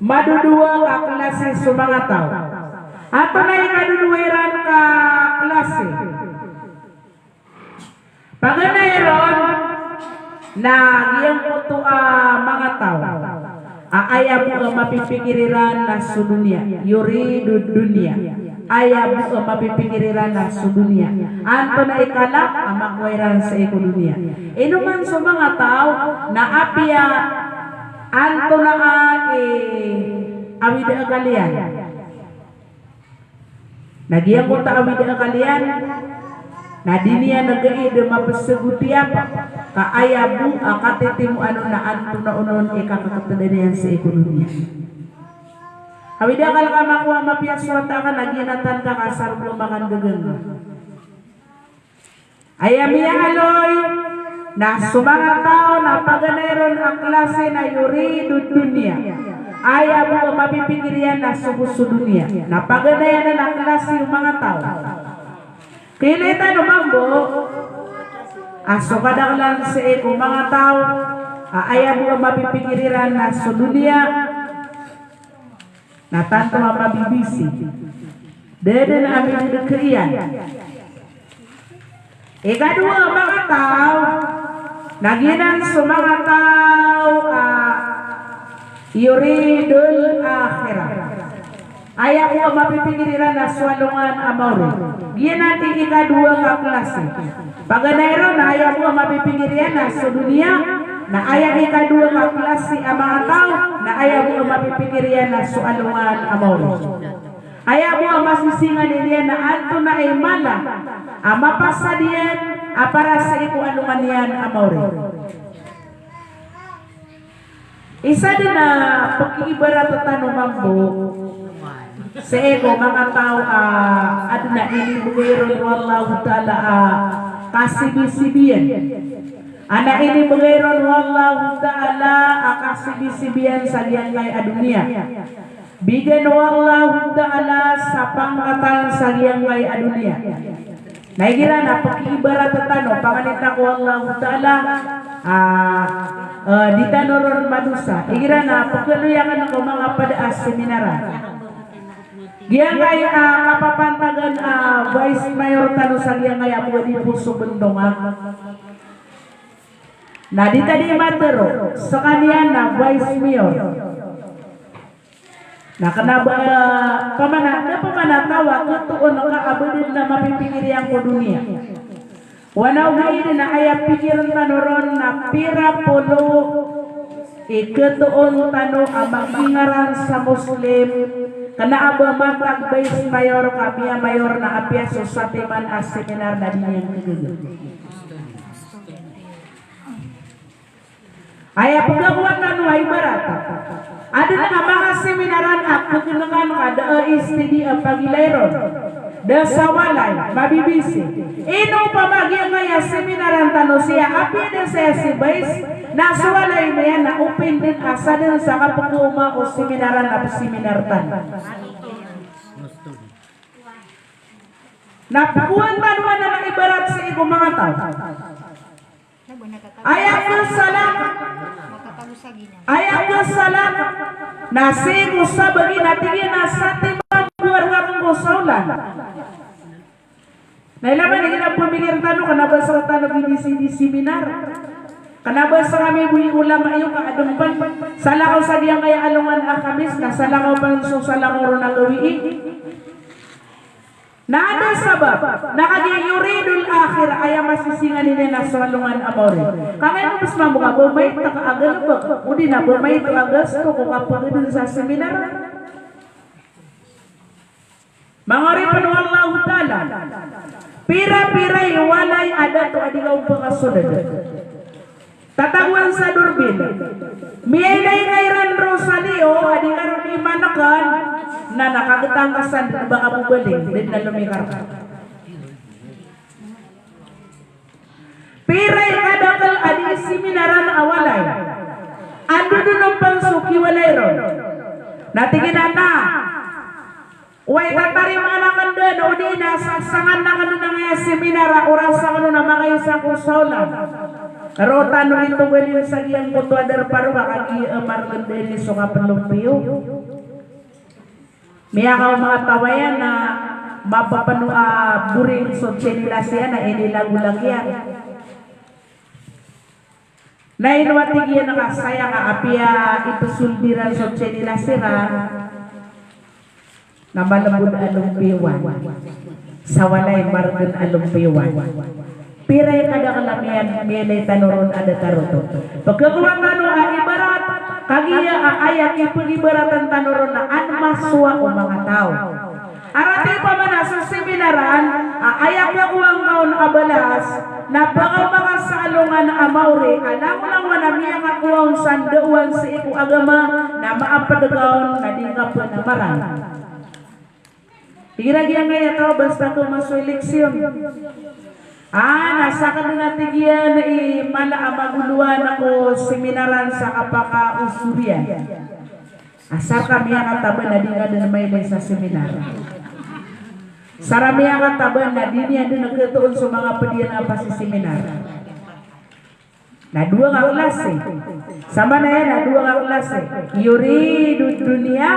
Madodowa ka klasi so manga taw. Antonaa i kadodowa iran ka klasi? Paganay ron na giyangkoto a manga taw a aya bo a mapipikir iran na so doniya, yuridu dunya. Aya bo a mapipikir iran na so doniya. Antonaa i kala a makowa iran sii ko doniya? Ino man so manga taw na apiya antonaa i awid a akal iyan. Na giyangkoto a awid a akal iyan na di niyan gaid mapsgotiyapa ka aya bo a katitimoan on na antonaa onon i kakakatdan iyan sii ko doniya. Awid a akal ka makowa, mapiya so wata ka na giyanan tanda ka sa roo bo a makandagang ka. Aya miyaaloy na so manga taw na paganay ron a klasi na yuridu dunya. Aya bo a mapipikir iyan na so bo so doniya. Na paganay anan a klasi o manga taw. Kailay tano mambo a so kadaklan sii ko manga taw a aya bo a mapipikir iran na so doniya. Na tanto a mabibisi. Da dn a mibodk iyan. Ikadowa a manga taw na giyanan so manga taw a yuridul akhirah. Aya bo a mapipikir iran na so alongan a maori. Giyanan i ikadowa ka klasi. Paganay ron na aya bo a mapipikir iyan na so doniya, na aya ikadowa ka klasi a manga taw na aya bo a mapipikir iyan na so alongan a maori. Aya bo a masisinganin iyan na antonaa i mala a mapasad iyan a para sii ko alongan iyan a maori. Isa dn a pakiibarat tano mambo sii ko manga taw a adn a inibgay ron o Allahu Ta'ala a kasibisibiyan. Adn a inibgay ron o Allahu Ta'ala a kasibisibiyan sa giyangkai a doniya. Bigan o Allahu Ta'ala sa pangkatan sa giyangkai a doniya. Na igira na pakiibarat tano, panganita ko Allahu Ta'ala, ah, eh, di tano ron madosa. Igira na pkhaaloy akn ko manga pd a seminaran. Giyangkai a kapapantagan a vice mayor tano sa giyangkai a pd a di poso bntongan. Na di ta di matharo skaniyan na vice mayor. Na kna ba, pamana, da pamana taw a khatoon ka a ba dn a mapipikir iyan ko doniya. Wana ogaid na aya pikirn tano ron na pira polo i ketoon tano a makingaran sa Muslim, kna a ba matag bais mayor ka miyamayor na apiya so satiman a seminar na di niyan kagaga. Aya pkhakowa tano a ibarat. Adn a manga seminaran a pkhnkan ka da a S T D a pagilay ron. Da sa walay, mabibisi. Ino pamagiyangkaya seminaran tano siya, apiya da saya si bais, na so walay niyan na open dn a sadn sa kapkhaoma o seminaran a pseminar tano. Na pkhakowan tano anan a ibarat sii ko manga taw. Aya kasalakaw, aya kasalakaw na sii ko sabagi na tig iyan a satiman ko warga ko sa olan. Na ilay man igira pamikir tano, kna ba sa tano bibisi di seminar. Kna ba sa kami bo i ulama iyo ka adn pn salakaw sa giyangkaya alongan a Khamis, na salakaw pn so salakaw ron a gawii. Na adn a sabap, na kagiya yuridul akhirah, aya masisingan iyan na so alongan a mawri. Ka ngayon, mas mambo ka ba maito ka a galbk, odi na ba maito a gasto ko kapagdn sa seminar. Manga oripn o Allahu Ta'ala, pira-pira i walay a dato a di ka ompakasodad. Tatagoan sa dorbil. Miyailay ka iran roo sa liyo a di ka ron imankan, na nakagtangkasan dn ba ka bobaling, dn na lomikar ka. Pira i kadakl a di seminaran a walay. Ando dn on pn so kiwalay ron. Na tig iyan a na, oway, tatarimaan akn dn, odi na sasangkan akn dn angkaya seminar a oras akn on a makaisa ko sa olan. Roo tano itogalin sa giyangkoto a darpa roo ka kagiya margn dn i so kaplompiyo. Miyakaoma a taw aya na mapapano a boring so tsinilas iyan na inilagolag iyan. Na ino a tig iyan a kasaya ka apiya ipsoldiran so tsinilas iran na malbod a lompiyowan. Sa walay margn a lompiyowan. Pira i kadakl a miyan, miyailay tano ron a datar oto. Pkhakowa tano a ibarat, kagiya a aya kipagibaraten tano ron na an masowa o manga taw. Arati pman a so seminaran, a aya kakowa ngka on a balas, na pakaoma ka sa alongan a mawri, a langolangon a miyakakowa on sa ndaowan sii ko agama, na maapd ka on, na di ngka pn a maran. Igira giyangkaya taw a basta ko maso eleksyon. Ah, na sakn na tig iyan i mala a magolowan ko seminaran sa kapakaosoriyan. Asar ka miyakataban a di nga dn mailay sa seminar. Sara miyakataban a di niyan dn khatoon so manga pd iyan a pasiseminar. Na dowa ka klasi. Saman aya na dowa ka klasi. Yuridud dunya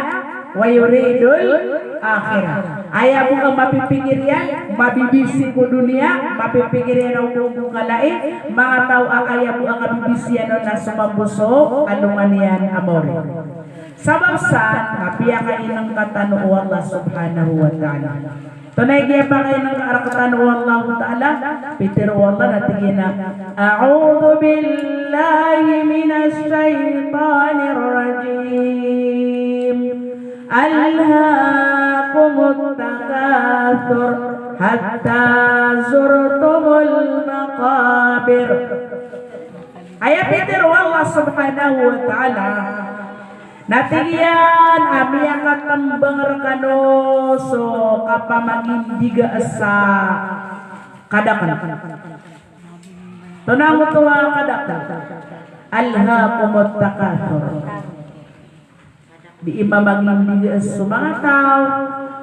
wa yuridul akhirah. Aya bo a mapipikir iyan, mabibisi ko doniya, mapipikir iyan o bo ko kalai, manga taw a aya bo a kabibisian on na so mambo so alongan iyan a mawri. Sabap san, na piyakainngka tano o Allah subhanahu wa ta'ala. Tonaa i kiyapakainngka rktano o Allahu Ta'ala, pitharo o Allah na tig iyan a, "A'udhu billahi minash shaytanir rajim. Alhaakumut takathur hatta zurtumul maqabir." Aya pitharo o Allah subhanahu wa ta'ala, na tig iyan a miyakatmbang rkano so kapamagindiga sa kadakl. Tonaa oto a kadakl? Alhaakumut takathur. Di mamagindiga so manga taw,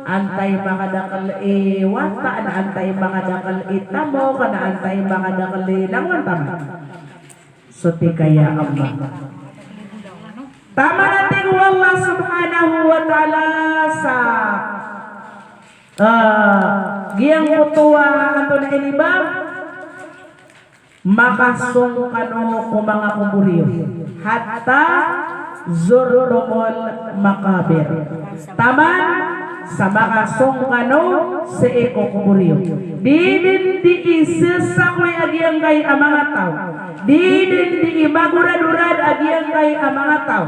antaa i makadakl i wata, na antaa i makadakl i tamok, na antaa i makadakl i langon taman. So tig iyan a Allah. Taman a tig o Allah subhanahu wa ta'ala sa, ah, giyangkoto a antonaa ini ba? Makasong kano ko manga kobor iyo. Hatta zurtumul maqabir. Taman sa makasong kano sii ko kobor iyo. Di den dii sesakoy a giyangkai a manga taw. Di den dii magoradorad a giyangkai a manga taw.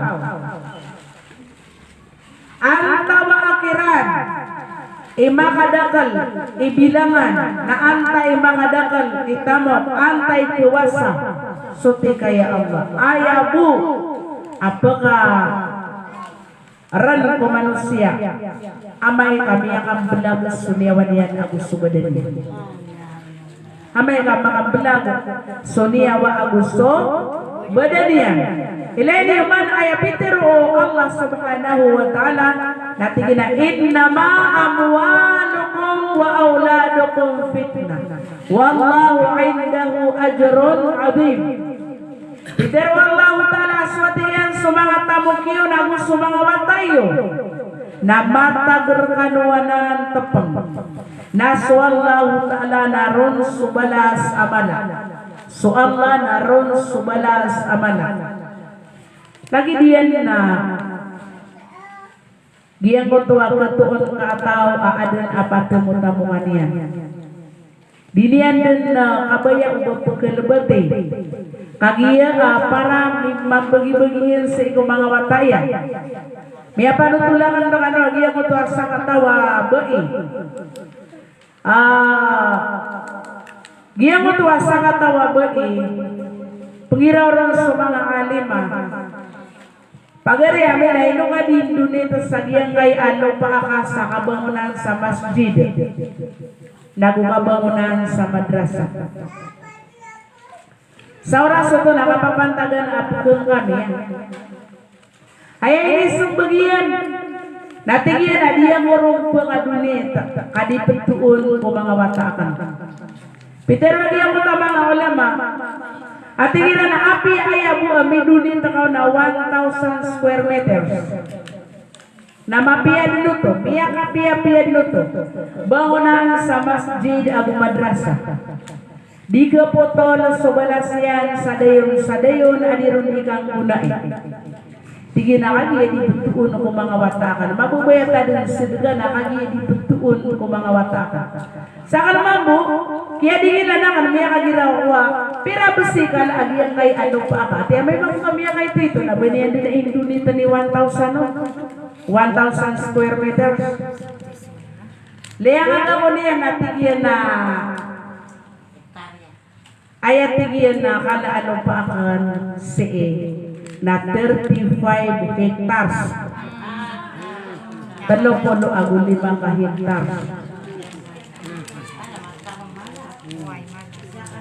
Antawaa kiran i makadakel i bilangan, na antaa i makadakel i tamok, antaa i kowasa, so tig iyan a Allah. Aya bo a peka ren ko manosiya, amay ka miyakambelag so niyawa niyan ago so badan iyan. Amay ka makambelag so niyawa ago so badan iyan. Ilay niyo man aya pitharo o Allah subhanahu wa ta'ala, na tig iyan a, "Innama amwalukum wa awladukum fitnah, wallahu indahu ajrun azim." Pitharo o Allahu Ta'ala a so, tig iyan, so manga tamok iyo ago so manga wata iyo na matag rekano anan tepeng. Na so Allahu Ta'ala na ron so balas a mala. So Allah na ron so balas a mala. Lagid iyan na giyangkoto a ketoon ka a taw a aden a patemotamokan iyan. Di niyan den, ah, kabaya o ba pekelebati. Kagiya, ah, para mi-, mambagibagi iyan sii ko manga wata iyan. Miyapanotolangan rekano a giyangkoto a sakataw a bai. Ah, giyangkoto a sakataw a bai, pengiraw ron so manga alim a pagari ami na ino ka di indonate sa giyangkai a lopa aka sa kabangonan sa masjid, nago kabangonan sa madrasa. Sa oras oto na kapapantagan a pekeng kami, ah. Aya inisembag iyan, na tig iyan a di ako ron pekadonate ka di petoon ko manga wata aken. Pitharo a giyangkoto a manga ulama a tig iran a apiya aya bo a midonate ka on a one thousand square meters. Na mapiya den oto, miyakapiyapiya den oto. Bangonan sa masjid ago madrasa. Di kepotol so balas iyan sa dayon, sa dayon a di ron di kanggonai. Tig iyan a kagiya di petoon ko manga wata aken. Mababayat a den sedekah na kagiya di petoon ko manga wata aken. Sa aken mambo, kiya di ngila na aken miyakagiraw ko a pira bes i kala a giyangkai a lopa aka. Ati amay mambo ka miyakaito ito na ba niyan den a indonate i one thousand, no? One thousand square meters. Liyang aka ko niyan na tig iyan a, aya tig iyan a kala a lopa aken sii na thirty-five hectares. Telo polo ago lima ka hectares.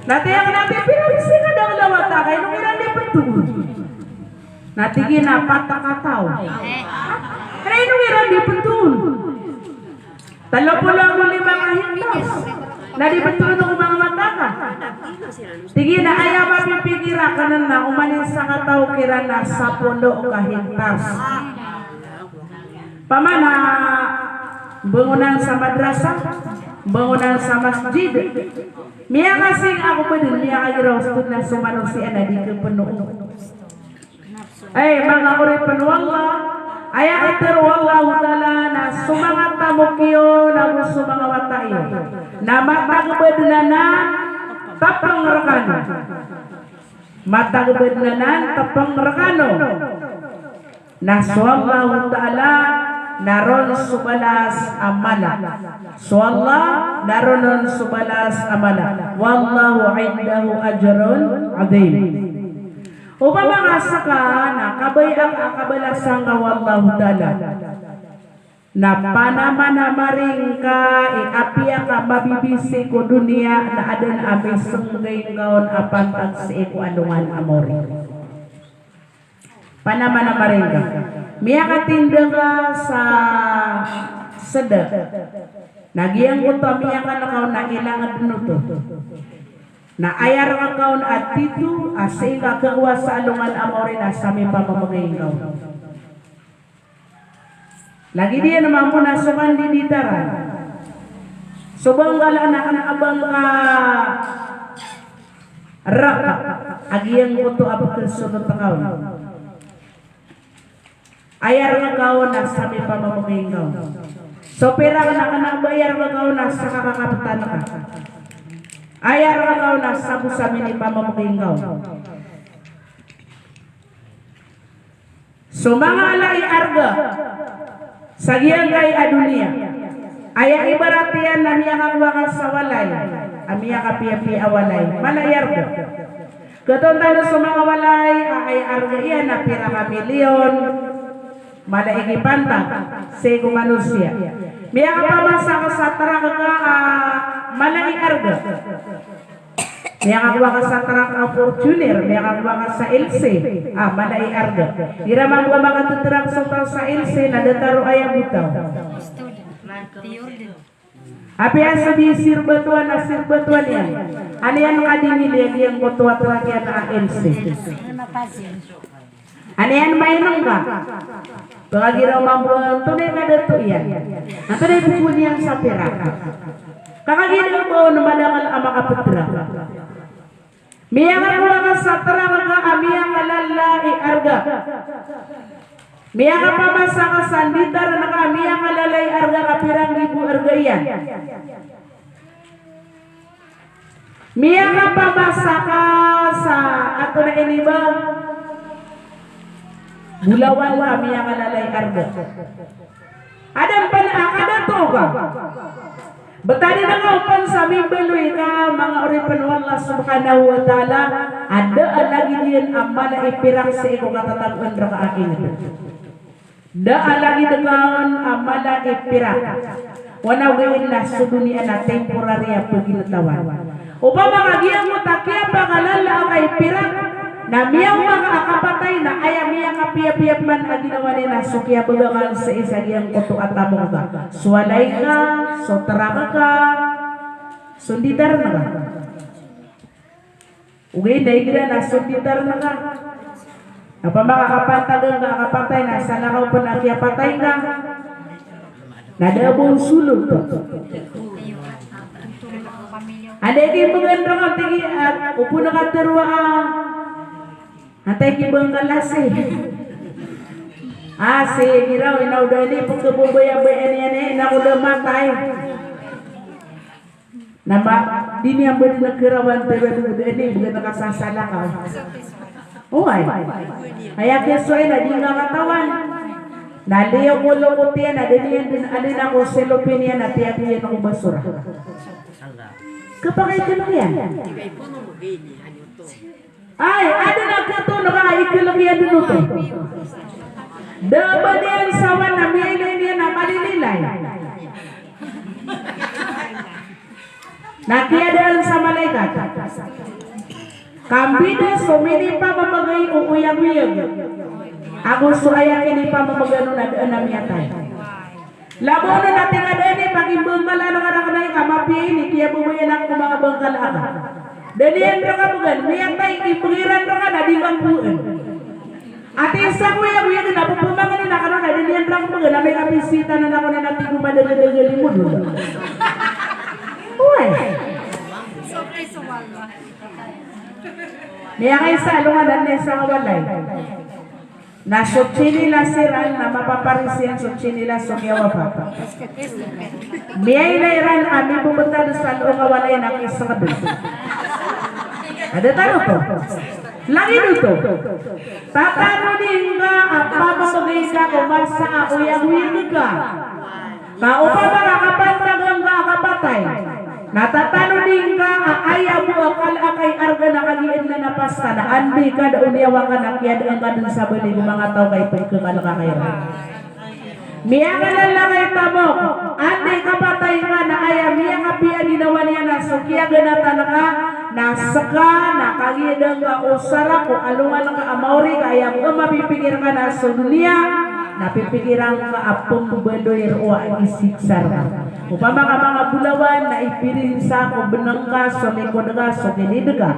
Na tig iyan a pira bes i kala a wata ka, ino ngiran di petoon? Na tig iyan a apat a kataw. Kena ino ngiran di petoon? Telo polo ago lima ka hectares. Na di petoon ko manga wata ka. Tig iyan a aya mapipikir aken na oman i sakataw kiran a sapolo ka hectares. Pamana bangonan sa madrasa, bangonan sa masjid. Miyakasing ako ba den, miyakagiraw oto na so manosiya na di kepeno. Ay, manga oripen o Allah, aya katharo o Allahu Ta'ala na so manga tamok iyo, na so manga wata iyo, na matag ba den anan tepeng rekano. Matag ba den anan tepeng rekano. Na so Allahu Ta'ala na ron so balas a mala. So Allah na ron so balas a mala. Wallahu indahu ajrun azim. Opama ka seka na kabaya a kabalasan ka o Allahu Ta'ala, na panamanamari ngka i apiya ka mabibisi ko doniya na aden a misenggay ngka on a pantag sii ko alongan a maori. Panamanamari ngka. Miyakatinda ka sa seda. Na giyangkoto a miyakan ka on na ilanged den oto. Na aya rengka on a tito a sii ngka khakowa sa alongan a maori na sa mipamamegay ngka on. Lagid iyan mambo na so kandiditaran. So ba ngka la na kena a ba ngka raka a giyangkoto a pekesono tekaw. Aya rengka on na sa mipamamegay ngka on. So pirak na kena a ba aya reka ka on na sa kakakaptan ka. Aya reka ka on na sa bo sa minipamamgay ngka on. So manga ala i arga sa giyangkai a doniya, aya ibarat iyan na miyakakowa ka sa walay a miyakapiyapiya a walay, mala i arga. Katontan o so manga walay a aya arga iyan na pira ka milyon, mala i kipantag sii ko manosiya. Miyakapamasa ka sa trak ka a mala i arga. Miyakakowa ka sa trak a Fortuner, miyakakowa ka sa L C, a mala i arga. Igira mambo a makatetrak so taw sa L C na datar o aya bo taw. Apiya so di sirbatowan na sirbatowan iyan. An iyan kadingil iyan giyangkoto a trak iyan a L C. An iyan mainengka. Pagiraw mambo a antonaa i kadato iyan, antonaa i pokon iyan sa pirak. Ka kagiya da a ba on madakl a makapetrak. Miyakakowa ka sa trak ka a miyakalala i arga. Miyakapamasa ka sa nditar ka a miyakalala i arga ka pira nggibo arga iyan. Miyakapamasa ka sa, antonaa ini ba, bolawan ka miyakalala i arga. Aden pen a kadato ka. Btad iyan a ka open sa mimbaloy ka, manga oripen o Allah subhanahu wa ta'ala, a da a lagid iyan a mala i pirak sii ko katatagoan reka a inged. Da a lagid ka on a mala i pirak. Wana ogaid na so doniya na temporary a paginetaw. Opama ka giyangkoto a kiyapakalala ka i pirak na miyaoma ka a kapatay na aya miyakapiyapiya pman a ginawa niyan na so kiyabagakal sii sa giyangkoto a tamok ka. So walay ka, so trak ka, so nditar ka. Ogaid na igira na so nditar ka. Opama ka kapantag angka a kapatay na salakaw pen a kiyapatay ka. Na da a ba on solot. Anda i kibgan reka, tig iyan, a, opama ka tero a, antaa i kibgan ka lasi. A, si Giraw, ina o da ini pekeboboyabayaan iyan, ina o da matay. Na ba, di niyan ba den kerawan tero a da ini, ba den kasasalakaw. Oway. Aya kiyasowa iyan na di ngka katawan. Na liyo ko lokot iyan, na da niyan den alina ko selopin iyan, na tiyago iyan ko basura. Kapakay ka niyan. Ay, aden a katon ka a ikelek iyan den oto. Da a ba niyan sawan na miyailay niyan a malililay. Na kiyadaan sa malaikat. Kambida so minipamamagay o oyagoyag ago so aya kinipamamagan on na daan a miyatay. Labaw on na tig a da ini, pakimbangkalaan ka raken a ika mapiya ini, kiyababayaan ako ko manga bangkala aka. Da niyan reka began, miyatay, imbang iran reka na di ka mboen. Ati isa ko oyagoyag na pepamangnin ako na da niyan reka began, amay ka pisitanan ako na tig o madagadagal i modol. Oway. Miyakaisa, alongan anan i isa a walay. Na so tsinilas iran na mapaparis iyan so tsinilas o miyawapat. Miyailay iran a mibebetad sa loong a walay na kisenged on. Ada tano to. Lagid oto. Tatanodi ngka a pamamagay ka ko masa a oyagoyag ka. Ka opama ka kapantag angka a kapatay, na tatanodi ngka a aya bo a kala a kai arga na kagiya den a pasta na andi ka da oniyawa ka na kiyadaan ka den sa bali ko manga taw ka ipagkekal ka kai ra. Miyakalala ka i tamok, andi kapatay ka na aya miyakapiya ginawa niyan na so kiyaganatan ka, na seka na kagiya den ka o sarak o alongan ka a maori ka aya bo a mapipikir ka na so doniya, na pipikiran ka a pembebaloy roo a isiksa rka. Opama ka manga bolawan na ipirinsa ko beneng ka, so likod ka, so kilid ka.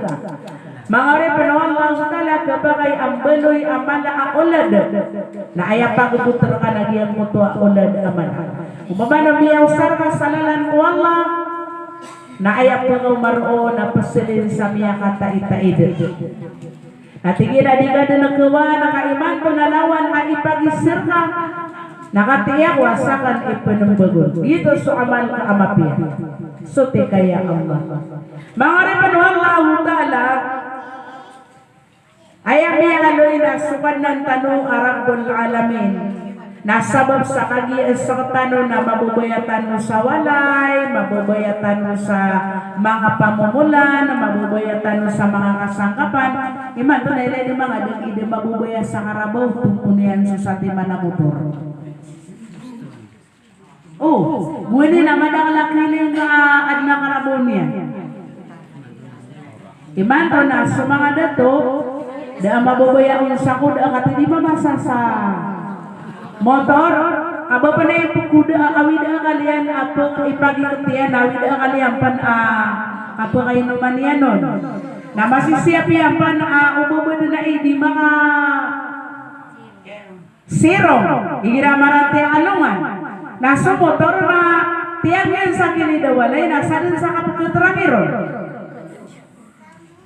Manga oripen o Allahu Ta'ala, kepakay a mbaloy a mala a olad. Na aya pagebot rka na giyangkoto a olad a mala. Opama na miyaosar ka sa lalan o Allah, na aya pagaoma roo na peselin sa miyakataitaid. Na tig iyan a di ka den kewa na ka imanto na lawan a ipagisir ka. Na katii ako a sakn i pnmbagon. Giyoto so amal ka a mapiya. So tig ka, ya Allah. Manga oripn o Allahu Ta'ala, aya miyaaloy na so Kadnan tano a Rabbul Alamin na sabap sa kagiya sktano na mababaya tano sa walay, mababaya tano sa manga pamomolan, mababaya tano sa manga kasangkapan. Imanto na ilay di manga dn i da mababaya sa karabaw, tompo niyan so satiman a motor. O, gowani na madakl a kiling ka adn a karabaw niyan. Imanto na so manga dato, da a mababaya on sa koda a katii di mamasa sa motor, ka ba pn a ipkoda a awid a kaliyan a pk-, ipagiktiyan a awid a kaliyan pn a kapakainoman iyan on. Na masisiyap iyan pn a o ba pn a idi manga sirong, igira marati a alongan. Na so motor na tiyag iyan sa kilid a walay na sadn sa kapkhatrak iron.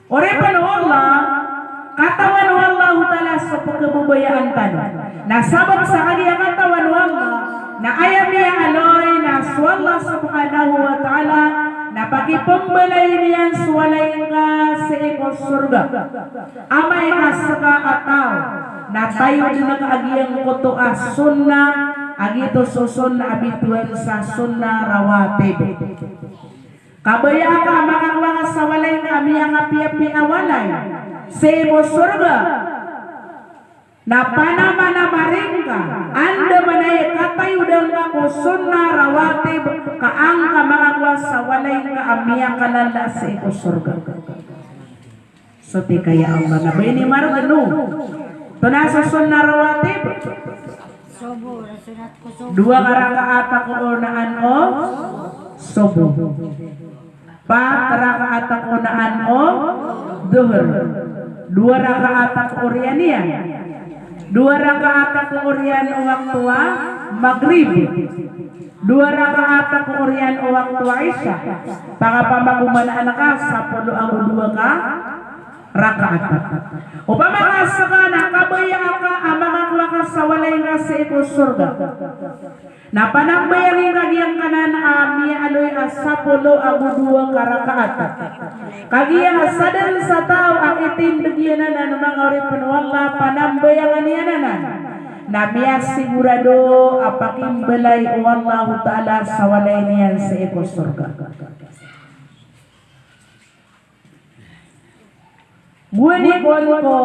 Oripn o Allah, katawan o Allahu Ta'ala so pkhababayaan tano. Na sabap sa kagiya katawan o Allah, na aya miyaaloy na so Allah Subhanahu wa Ta'ala na pakipmbalayin iyan so walay ngka sii ko sorga. Amay ka ska a taw na tayo dn ka a giyangkoto a sunnah, a giyoto so sunnah a bitowan sa sunnah rawatib. Kabaya ka a makakowa ka sa walay ngka a miyakapiyapiya a walay sii ko sorga. Na panamanamari ngka, anda manaya i katayoda ngka ko sunnah rawatib, ka an ka makakowa sa walay ngka a miyakalala sii ko sorga. So tig ka, ya Allah, na ba ini margn o. Oto na so sunnah rawatib. Dowa ka rakaat a koonaan o subuh. Pat rakaat a koonaan o dhuhr. Dowa rakaat a kooriyan iyan. Dowa rakaat a kooriyan o wakto a magrib. Dowa rakaat a kooriyan o wakto a isha. Pakapamagomanaan ka sapolo ago dowa ka rakaat. Opama ka ska na kabaya ka a makakowa ka sa walay ngka sii ko sorga, na panambayang ingka giyangkanan a miyaaloy a sapolo ago dowa ka rakaat. Kagiya sadn sa taw a itindg iyan anan, manga oripn o Allah, panambayangan iyan anan, na miyasigurado a pakimbalay o Allahu Ta'ala sa walay niyan sii ko sorga. Gowani kon ko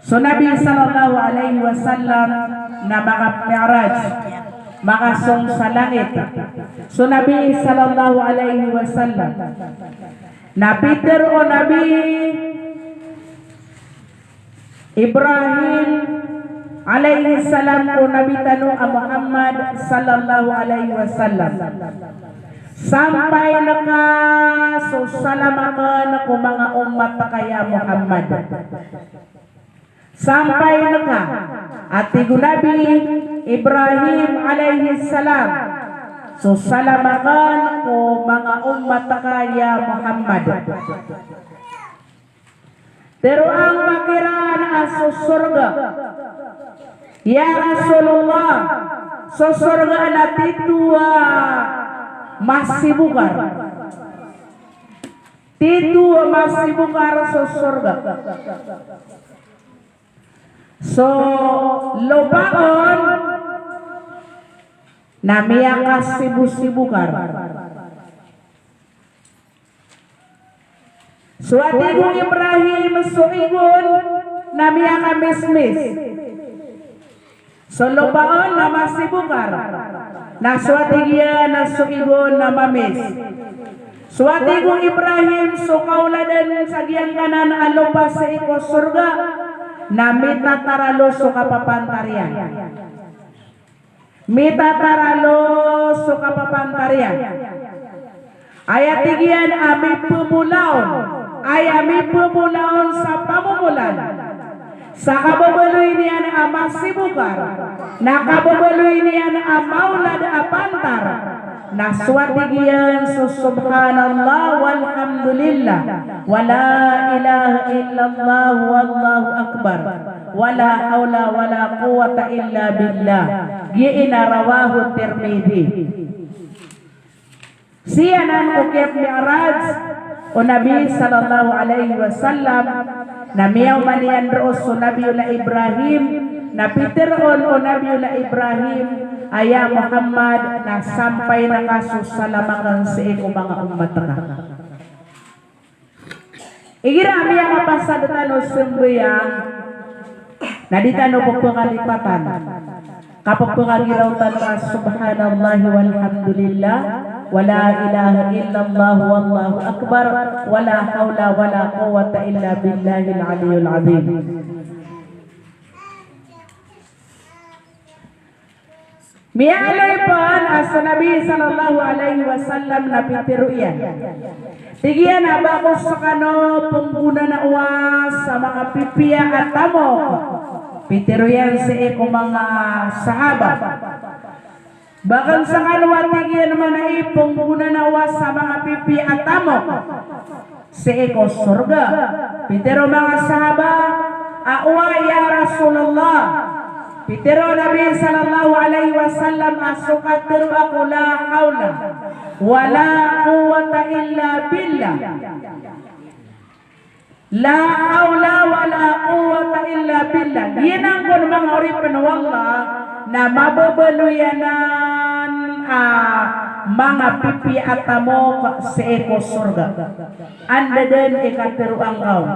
so Nabi sallallahu alaihi wasallam na maka-Mi'raj, makasong sa langit. So Nabi sallallahu alaihi wasallam na pitharo o Nabi Ibrahim alayhis salam ko Nabi tano a Muhammad sallallahu alayhi wasallam. Sampayn ka so salam akn ko manga ummat ka ya Muhammad. Sampayn ka, a tig o Nabi Ibrahim alayhis salam, so salam akn ko manga ummat ka ya Muhammad. Tharoa ngka kiran a so sorga, ya Rasulullah, so sorga na tito a masibokar. Tito a masibokar so sorga. So lopa on na miyakasibosibokar. So a tig o Ibrahim, so igon na miyakamismis. So lopa on na masibokar. Na so a tig iyan a so igon na mamis. So a tig o Ibrahim, so kaoladan sa giyangkanan a lopa sii ko sorga na mitataralo so kapapantar iyan. Mitataralo so kapapantar iyan. Aya tig iyan a mipemolaon, aya mipemolaon sa pamomolan, sa kababaloy niyan a masibokar, na kababaloy niyan a maolad a pantar, na so a tig iyan so subhanallah walhamdulillah, wala ilaha illallah wallahu akbar. Wala hawla wala quwwata illa billah. Giya ina rawahu Tirmidhi. Sii anan ko kiyap-mi'raj o Nabi sallallahu alaihi wasallam, na miyaoma niyan roo so Nabiyullah Ibrahim, na pitharo on o Nabiyullah Ibrahim a, "Ya Muhammad, na sampayn ka so salam akn sii ko manga ummat ka." Igira a miyakapasad tano sambayang, na di tano pphkalipatan. Kapphakagiraw tano a subhanallahi walhamdulillah, wala ilaha illallah wallahu akbar, wala hawla wala quwwata illa billahil aliyyil azim. Miyaaloy pn a so Nabi sallallahu alaihi wasallam na pitharo iyan. Tig iyan a ba ko skano pnggonanaowa sa manga pipiya a tamok. Pitharo iyan sii ko manga sahaba. Ba akn skano a tig iyan man a pnggonanaowa sa manga pipiya a tamok sii ko sorga. Pitharo o manga sahaba a, "Owa ya Rasulullah." Pitharo o Nabi sallallahu alaihi wasallam a so katharo ako la hawla wala quwwata illa billah. La hawla wala quwwata illa billah. Giyanan kon manga oripn o Allah na mababaloy anan a manga pipiya a tamok sii ko sorga. Anda dn i katharoa ngka on,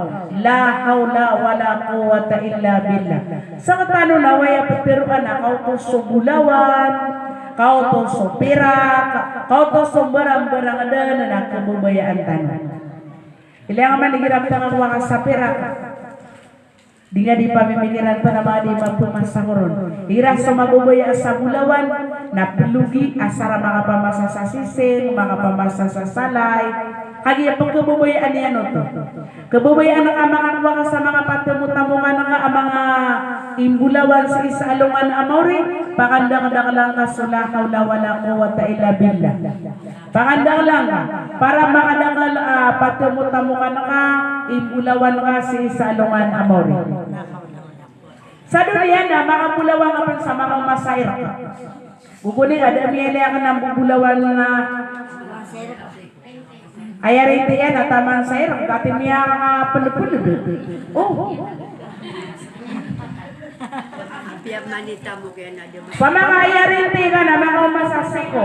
la hawla wala quwwata illa billah. Sktano na aya ptharoa na kaoto so bolawan, kaoto so pirak, kaoto so mbarang-mbarang dn na khababayaan tano. Ilay ngka man igira ptharoa ka sa pirak. Di nga di pamimikiran pn a manga di maphamasa ko ron. Igira so mababaya sa bolawan na plogi a sa ra makapamasa sa sising, makapamasa sa salay. Kagiya pkhababayaan iyan oto. Khababayaan ka makakowa ka sa manga patamotamokan ka a manga imbolawan sii sa alongan a maori, pakandakdaklan ka so la hawla wala quwwata illa billah. Pakandaklan ka, para makadakl a patamotamokan ka, imbolawan ka sii sa alongan a maori. Sa doniya na makabolawan ka pn sa makaoma sa irk. Gogoni ka da miyailay akn a mbobolawan na aya rinti iyan a taman sa irk, kati miyakapndpnd. O. Sa manga aya rinti ka na makaoma sa siko.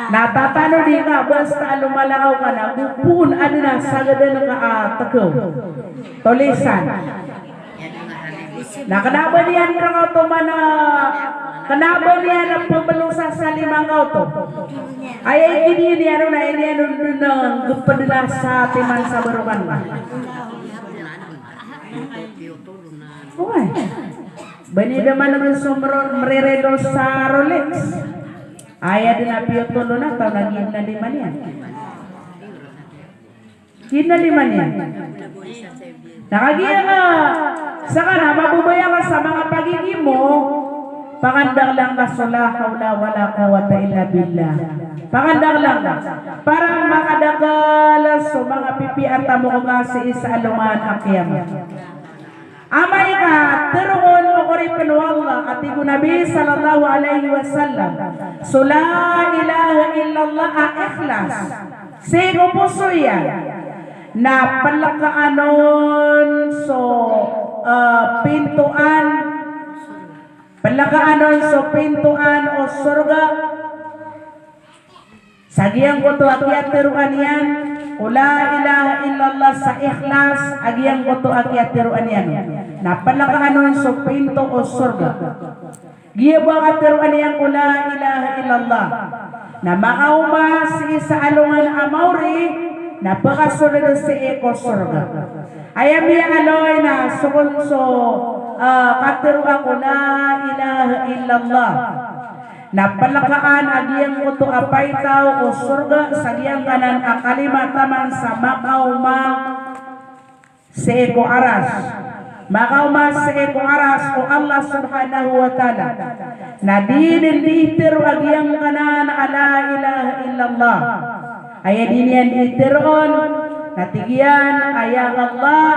Na tatanodi ka, basta a lomalakaw ka na, go poon adn a sagdn ka a tkaw. Tolisan. Na kna ba niyan rka oto man a, kna ba niyan a pmblosa sa lima ngka oto. Aya ikiniyan iyan on na iniyan on dn a gpd na sa timan sa barokan ka. Oway. Ba niyan dn man a so mrirido sa Rolex. Aya dn a piyotol on a taw na giya dn a lima niyan. Giya dn a lima niyan. Na kagiya nga, ska na mababaya ka sa manga pagigimo, pakandaklan ka so la hawla wala quwwata illa billah. Pakandaklan ka. Para makadakl so manga pipiya a tamok ka sii sa alongan a kiyamat. Amay ka tharoon o oripn o Allah a tig o Nabi sallallahu alaihi wasallam, so la ilaha illallah a ikhlas sii ko poso iyan, na plkaan on so, eh, pintoan, plkaan on so pintoan o sorga. Sa giyangkoto a kiyatharoa niyan ko la ilaha illallah sa ikhlas, a giyangkoto a kiyatharoa niyan na plkaan on so pinto o sorga. Giya bo a katharoa niyan ko la ilaha illallah na makaoma sii sa alongan a maori na pkasold sii ko sorga. Aya miyaaloy na so kon so, ah, katharoa ko la ilaha illallah. Na plkaan a giyangkoto a paitaw o sorga sa giyangkanan a kalima taman sa makaoma sii ko Aras. Makaoma sii ko Aras o Allah subhanahu wa ta'ala. Na di dn di itharo a giyangkanan a la ilaha illallah. Aya di niyan di itharoon, na tig iyan a ya Allah,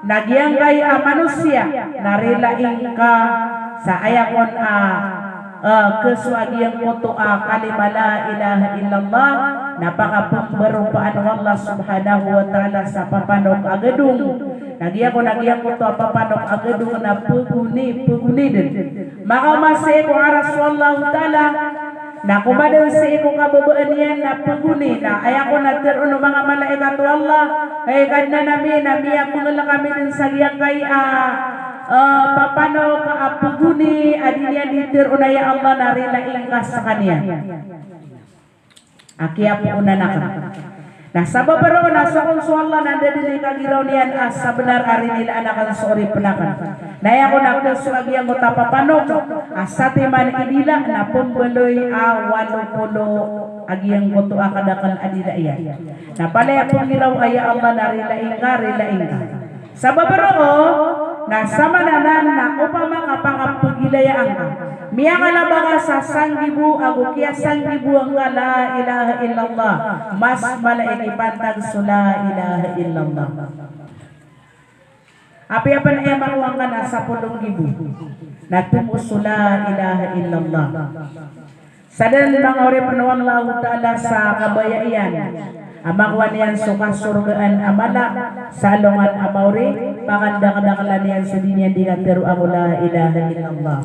na giyangkai a manosiya na rilaing ka sa aya kon a, eh, keso a giyangkoto a kalima la ilaha illallah, na pakapembaropaan o Allah subhanahu wa ta'ala sa papanok a gedong. Na giyangko, na giyangkoto a papanok a gedong na pegoni, pegoni den. Makaoma sii ko aras o Allahu ta'ala, na komaden sii ko kababaan iyan na pegoni, na aya kon a teroon o manga malaikat o Allah, hay Kadnan ami, na miyapengel kami den sa giyangkai a, eh, papanok a pegoni a di niyan di teroon, ya Allah, na rilaing ka sekaniyan. A kiyapoonan aken. Na sabap roo na so kon so Allah na anda den i kagiraw niyan a sabenar a rinilaan aken so oripen aken. Na aya kon a keso a giyangkoto a papanok a satiman i dila na pembaloy a walo polo a giyangkoto a kadakel a dila iyan. Na palaya pegiraw a ya Allah na rilaing ka, rilaing ka. Sabap roo na samananan na opama ka pakapegilayaan ka, miyakalaba ka sa sanggibo ago kiyasanggiboan ka la ilaha illallah, mas mala i kipantag so la ilaha illallah. Apiya pen aya makowa ngka na sapolo nggibo na tomo so la ilaha illallah. Sa den manga oripen o Allahu ta'ala sa kabaya iyan a makowa niyan so kasorgaan a mala sa alongan a maori, pakandakedakelan iyan so di niyan di katero a ko la ilaha illallah.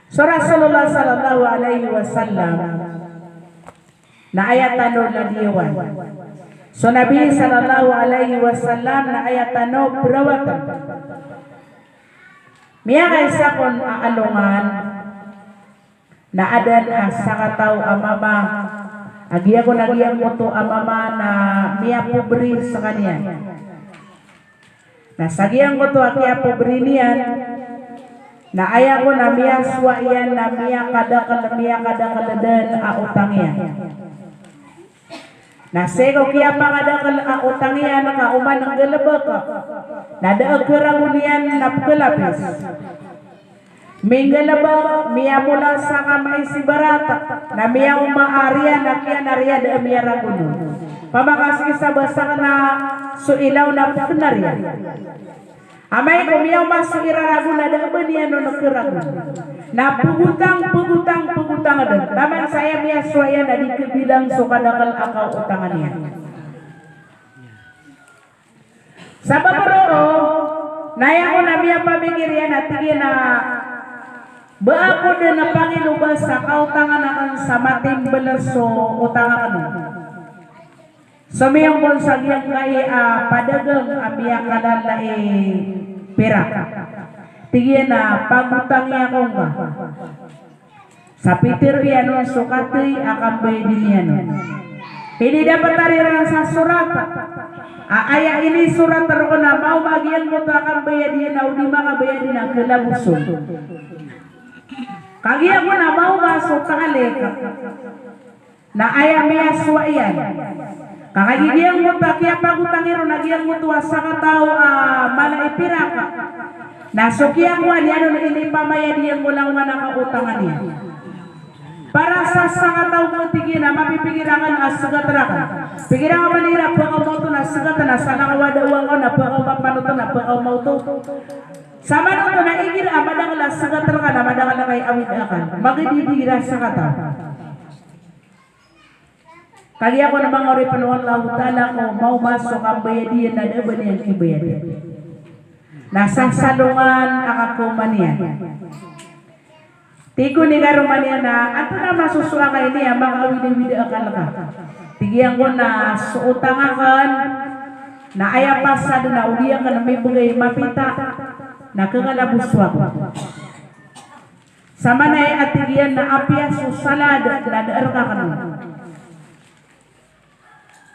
So Rasulullah sallallahu alaihi wasallam na aya tano ladiyawan. So Nabi sallallahu alaihi wasallam na aya tano perawatan. Miyakaisa kon a alongan na aden a sakataw a mama a giyangkoto a mama na miyapobri sekaniyan. Na sa giyangkoto a kiyapobri niyan na aya kon a miyasowa iyan na miyakadakel, miyakadakel den a otang iyan. Na sii ko kiyapakadakel a otang iyan ka oman nggalebek na da a keragon iyan na pekelapis. Minggalebek, miyamola sa kamay si barat na miyaoma a riya na kiyan a riya da a miyaragon on. Pamakasisabasa na so ilaw na peken a riya. Amay ko miyaoma so iraragon na da a ba niyan on keragon. Na pegotang, pegotang, pegotang den. Taman sa aya miyasowa iyan na di kebilang so kadakel a kaotangan iyan. Sabap roo na aya kon a miyapamikir iyan a tig iyan a ba ako den a pangiloba sa kaotangan aken sa matimbel so otang aken on. Somiyong kon sa giyangkai a padagang a miyakalala i pirak. Tig iyan a pagotangi ako ngka. Sa pitero iyan on so katey a kambayadi niyan on. Inidapat a riran sa sorat a aya inisorat roo na maoma a giyangkoto a kambayadi iyan na o di makabayadi na kalabos on. Kagiya kon a maoma so taalik na aya miyasowa iyan. Ka kagiya giyangkoto a kiyapagotang iron a giyangkoto a sakataw a mala i pirak. Na so kiyakowa niyan on inipamayad iyan ko langowan a kaotangan iyan. Para sa sakataw ko tig iyan a mapipikir aken a segat raken. Pikir aken man igira pekaoma oto na segat na salakaw a dawa ngka on na pekaoma panoto na pekaoma oto. Sa manoto na igira a madakel a segat reka na madakel a kay awid aken. Magedi di igira sakataw. Kagiya kon a manga oripen o Allahu Ta'ala ko maoma so kambayadi iyan na da a ba niyan kibayadi. Na sasalongan a kakoman iyan. Tig o nigaroma niyan a antonaa masosowa ka ini a makaawidawid a akal ka. Tig iyan kon a so otang aken na aya pasad na o di aken mibegay mapita na kekalaboso ako. Samanaya a tig iyan na apiya so salad na da a reka aken on.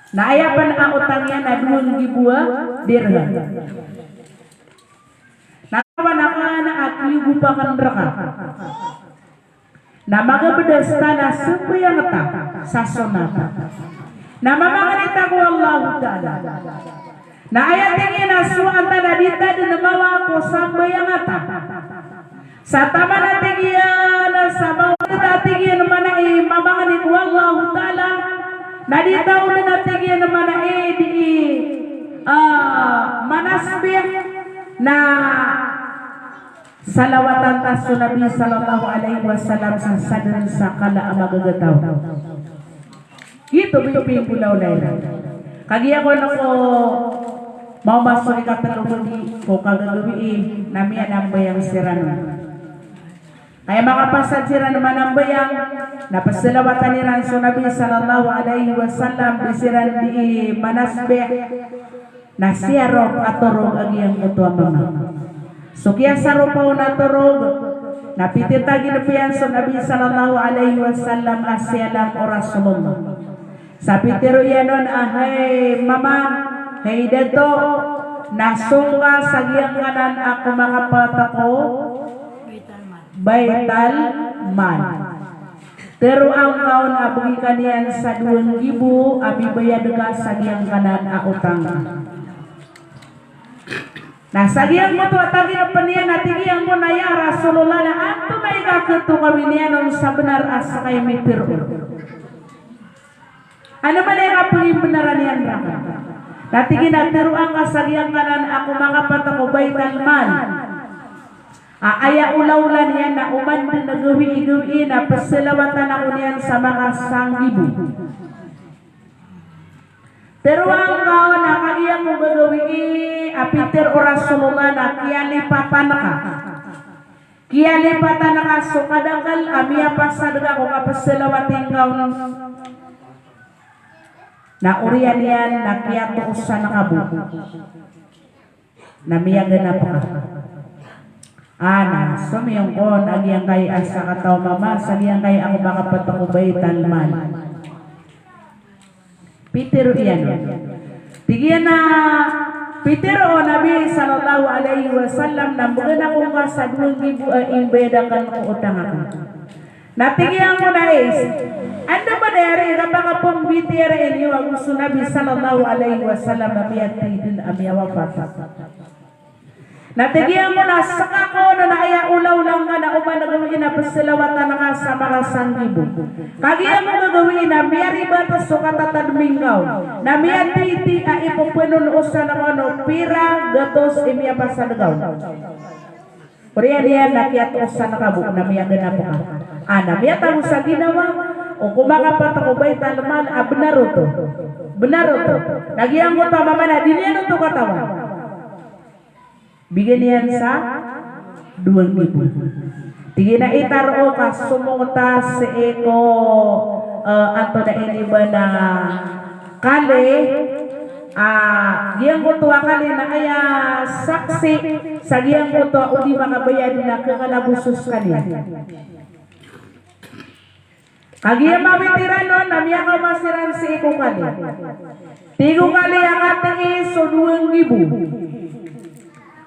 Na aya pen a otang iyan na dowa nggibo a dirham. Na tawan aken a kiyogopa aken reka. Na magabed a seta na sambayang ta sa sonat. Na mamangni ta ko Allahu Ta'ala. Na aya tig iyan a so ata na di ta den mawa ko sambayang ata. Sa taman a tig iyan a sa mawa ta tig iyan mana i mamangni ko Allahu Ta'ala. Na di ta on den a tig iyan mana i di i Ah, manasbih na salawatan ta so Nabi sallallahu alaihi wasallam sa sadn sa kala a magagataw. Giyoto bo i pipinggolawla iran. Kagiya ko na ko maoma so ikatlo bo di ko kagagawii na miyanambayang siran. Kaya makapasad siran manambayang, na psalawatan iran so Nabi sallallahu alaihi wasallam, di siran di manasbih, na siyarop a torog a giyangkoto a mama. So kiyasaropa on a torog, na pititaginep iyan so Nabi sallallahu alaihi wasallam a siyalam o Rasulullah. Sa pitero iyan on a, "Hay mama, hay dato, na song ka sa giyangkanan a komakapat ko Baital Mal. Teroa ngka on a begi ka niyan sa dowa nggibo a bibayad ka sa giyangkanan a otang ka." Na sa giyangkoto a taginepen iyan na tig iyan ko na, "Ya Rasulullah, na antonaa i kakhatokawi niyan on sa benar a sekay mipiro?" Ano man i kapengimbenaran iyan raken? Na tig iyan a teroa ngka sa giyangkanan a komakapat ko Baital Mal a aya olaola niyan na oman den a gawii-gawii na pesalawatan ako niyan sa makasanggibo. Teroa ngka on a kagiya ko gagawii a pitero o Rasulullah na kiyalipatan ka. Kiyalipatan ka so kadakel a miyapasad ka ko kapesalawati ngka on. Na oriyan iyan na kiyatoosan ka bo. Na miyaganap ka. A, na somiyong kon a giyangkai a sakataw a mama sa giyangkai a komakapat ko Baital Mal. Pitero iyan. Tig iyan a pitero o Nabi sallallahu alaihi wasallam na mbegan ako ngka sa dowa nggibo a imbayad aken ko otang aken. Na tig iyan ko na, "Is, anda ba dayari kapakapembitiyarai niyo ago so Nabi sallallahu alaihi wasallam a miyatay den a miyawafat?" Na tig iyan ko na seka kon na aya olaola ngka na oman a gawii na pesalawatan ka sa makasanggibo. Kagiya ko gagawii na miyaribat so katatadmi ngka on. Na miyatiti a ipepenon o san ka on o pira gatos i miyapasad ka on. Oriyan iyan na kiyatoosan ka bo na miyaganap ka. A, na miyatago sa ginawa o komakapat ko Baital Mal a benar oto. Benar oto. Na giyangkoto a mama na di niyan oto katawan. Bigan iyan sa dowa nggibo. Tig iyan a itaro ka somong ta sii ko, eh, antonaa ini ba na kali, a, giyangkoto a kali na aya saksi sa giyangkoto a odi makabayad na kekalagoso sekaniyan. Kagiya mawit iran on na miyakaoma siran sii ko kali. Tig o kali a katii so dowa nggibo.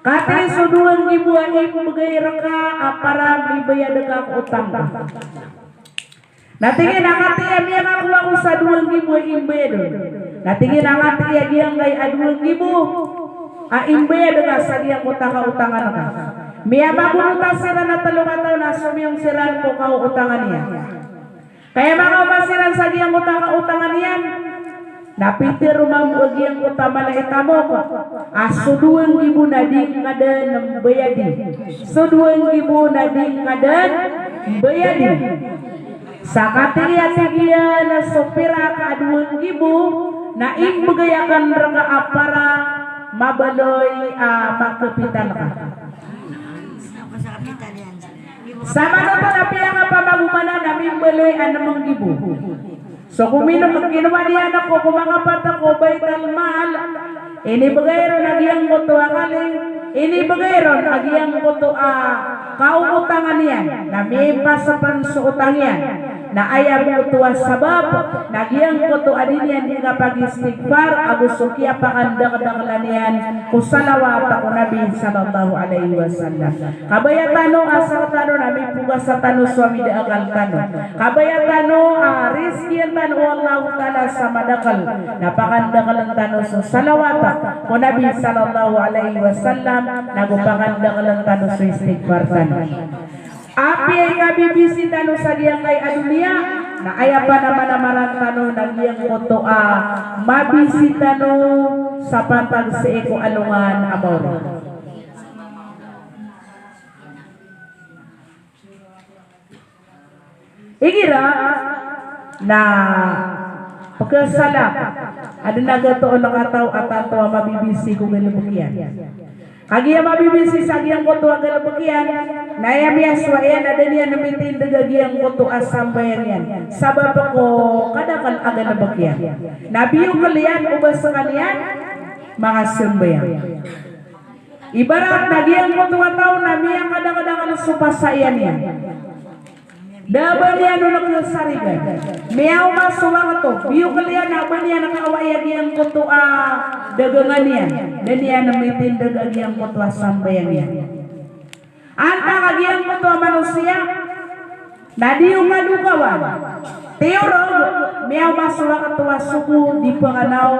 Katii so dowa nggibo a imbegay reka a para mibayad ka ko otang ka. Na tig iyan a katii a miyakakowa ko sa dowa nggibo a imbayad on. Na tig iyan a katii a giyangkai a dowa nggibo a imbayad ka sa giyangkoto a kaotangan ka. Miyamagonota siran a telo kataw na somiyong siran ko kaotangan iyan. Kaya makaoma siran sa giyangkoto a kaotangan iyan. Na pitero mambo a giyangkoto a mala i tamok a so dowa nggibo na di ngka den mbayadi. So dowa nggibo na di ngka den mbayadi. Sa katii a tig iyan a so pirak a dowa nggibo na imbegay aken reka a para mabaloy a makapital ka. Samanoto na piyakapamagomanan a mimbaloy a nem nggibo. So komino, kinowa niyan ko komakapat ko Baital Mal, inibegay ron a giyangkoto a kali, inibegay ron a giyangkoto a kaotangan iyan, na mipasapan so otang iyan. Na aya bo oto a sabap na giyangkoto a di niyan di kapagistigfar ago so kiyapakandakdakelan iyan ko salawat ko Nabi sallallahu alaihi wasallam. Kabaya tano a asar tano na mipogas tano so amida a akal tano. Kabaya tano a rizkian tano o Allahu Ta'ala sa madakel. Na pakandakelen tano so salawat ko Nabi sallallahu alaihi wasallam, na go pakandakelen tano so istigfar tano. Apiya i kabibisi tano sa giyangkai a doniya, na aya panamanamaran tano na giyangkoto a mabisi tano sa pantag sii ko alongan a maori. Igira na pekesala, aden a getoon a kataw a tanto a mabibisi ko galebek iyan. Kagiya mabibisi sa giyangkoto a galebek iyan, na aya miyasowa iyan na da niyan mitindeg a giyangkoto a sambayang iyan. Sabap ko kadakel a galebek iyan. Na biyokel iyan o ba sekaniyan makasambayang. Ibarat na giyangkoto a taw na miyakadakedakel so pasaiyan iyan. Da a ba niyan on kesarigan. Miyaoma so wakto, biyokel iyan a ba niyan kawai a giyangkoto a dagangan iyan. Da niyan mitindeg a giyangkoto a sambayang iyan. Antaa ka giyangkoto a manosiya na di o kadokawan. Tiyorog, miyaoma so wakto a sogo di pekanaw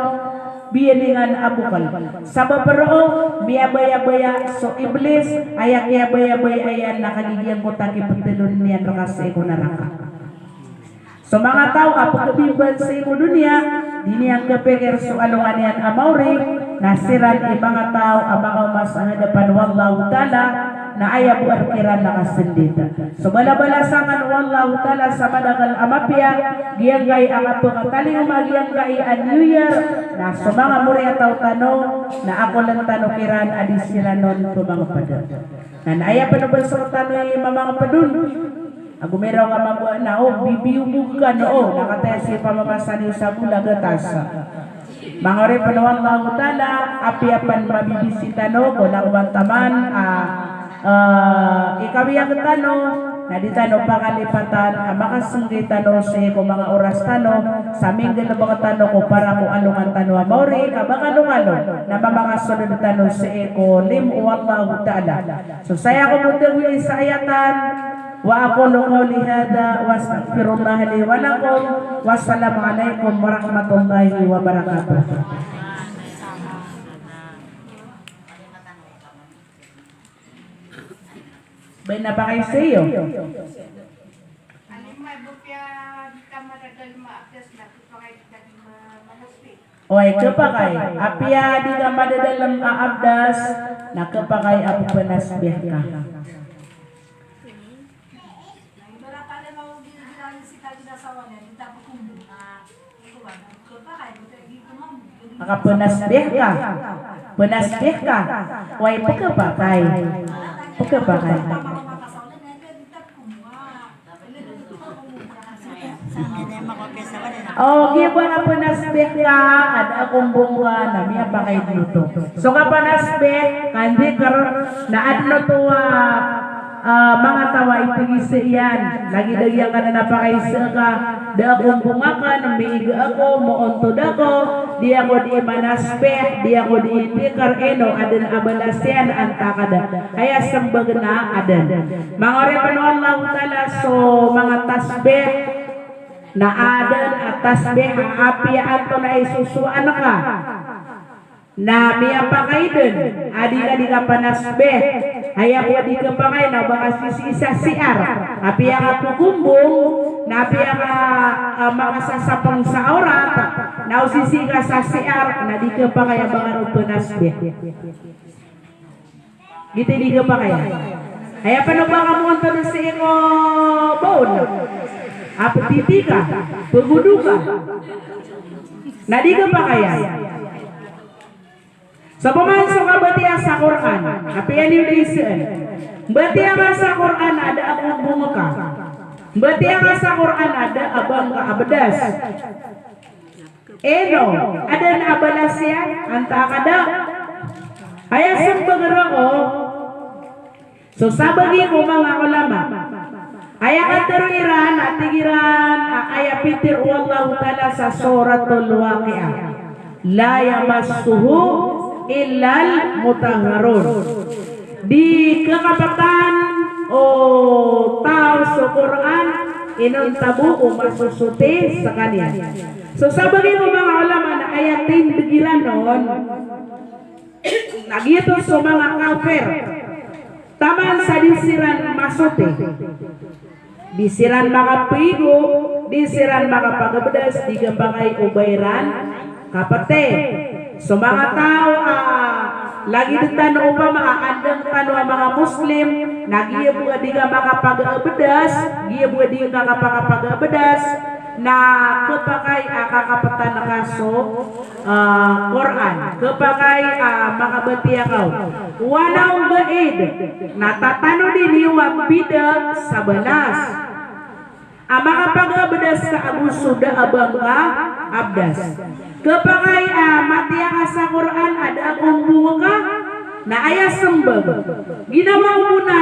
biyaningan a bokel. Sabap roo, miyabayabaya so Iblis, aya kiyabayabaya iyan na kagiya giyangkoto a kipetelo niyan reka sii ko naraka. So manga taw a pekebimban sii ko doniya, di niyan kepikir so alongan iyan a maori, na siran i manga taw a makaoma sa hadapan o Allahu Ta'ala, na aya bo a rek iran na kasendit. So balabalasan o Allahu Ta'ala sa madakel a mapiya, giyangkai a kapengetalingoma giyangkai a New Year, na so manga mori a taw tano, na akolen tano kiran a di siran on pemangeped. Na aya pen o ba so tano i mamangeped on. Ago miraw ka mambo na o, bibiyogog ka no, o, na kataya si pamamasa niyo sa bolag a tasa. Manga oripen o Allahu Ta'ala, apiya pen mabibisi tano ko langowan taman a, eh, ikawiyag tano, na di tano pakalipatan a makasenggay tano sii ko manga oras tano sa minggalebek tano ko para ko alongan tano a maori, ka ba kalokalo na mamakasold tano sii ko limo o Allahu Ta'ala. So saya ko bo tagwi sa ayatan, wa aqulu qawli hadha wa astaghfirullaha li wa lakum. Wassalamu alaikum warahmatullahi wabarakatuh. Ba ina pakay sii. Oi, khapakay. Apiya di ka madadalem a abdas, na khapakay a pepenasbih ka. Makapenasbih ka. Penasbih ka. Oi, pekhapakay. Pekhapakay. O, giya bo a penasbih ka, a da a kombong ka, na miyapakay den oto. So kapenasbih, kandikir, na aden oto a, ah, manga taw a ipegisa iyan, lagid a giyangkanan a pakaisa ka, da a kombong aken, miiga ako, moontod ako, di ako di manasbih, di ako di dikir, ino, aden a balas iyan, antaa ka da. Aya sembag na aden. Manga oripen o Allahu Ta'ala, so manga tasbih, na aden a tasbih a apiya antonaa i sosowaan ka na miyapakay den a di ka di kapanasbih. Aya bo a di khapakay na o ba ka sisii sa C R. Apiya ka kokombong, na apiya ka, ah, makasasapeng sa awrat, na o sisii ka sa C R, na di khapakay a ba ka roo panasbih. Giyoto i di khapakay. Aya pen o ba ka moontod sii ko baon a petiti ka, pegodo ka, na di khapakay. So pman so kabatiya sa Qur'an, apiya niyo di iseen. Mbatiya ka sa Qur'an a da a kombong ka. Mbatiya ka sa Qur'an a da a ba ngka a bedas. Ino, aden a balas iyan, antaa ka da. Aya sembag roo, so sabagi ko manga ulama, aya katharo iran a tig iran a aya pitharo o Allahu Ta'ala sa Suratul Waqi'ah, "La yamassuhu illal mutahharun." Di kakapatan o taw so Qur'an inonta bo o masosoti sekaniyan. So sabagi ko manga ulama na aya tindeg iran on, na giyoto so manga kafir. Taman sa di siran masoti, di siran makapaigo, di siran makapagabedas, di khapakay o ba iran Kapatay, so manga taw a lagid tano opama a andang tano a manga Muslim, na giya bo a di ka makapag-abdas, giya bo a di ka kapakapag-abdas, na khapakay a kakaptan ka so, ah, Qur'an, khapakay a makabatiya ka on. Wana o gaid, na tatanodi niyo a mbida sa balas a makapag-abdas ka ago so da a ba ngka abdas. Khapakay a matiya ka sa Qur'an a da a kombong ka, na aya sembag. Ginawa ko na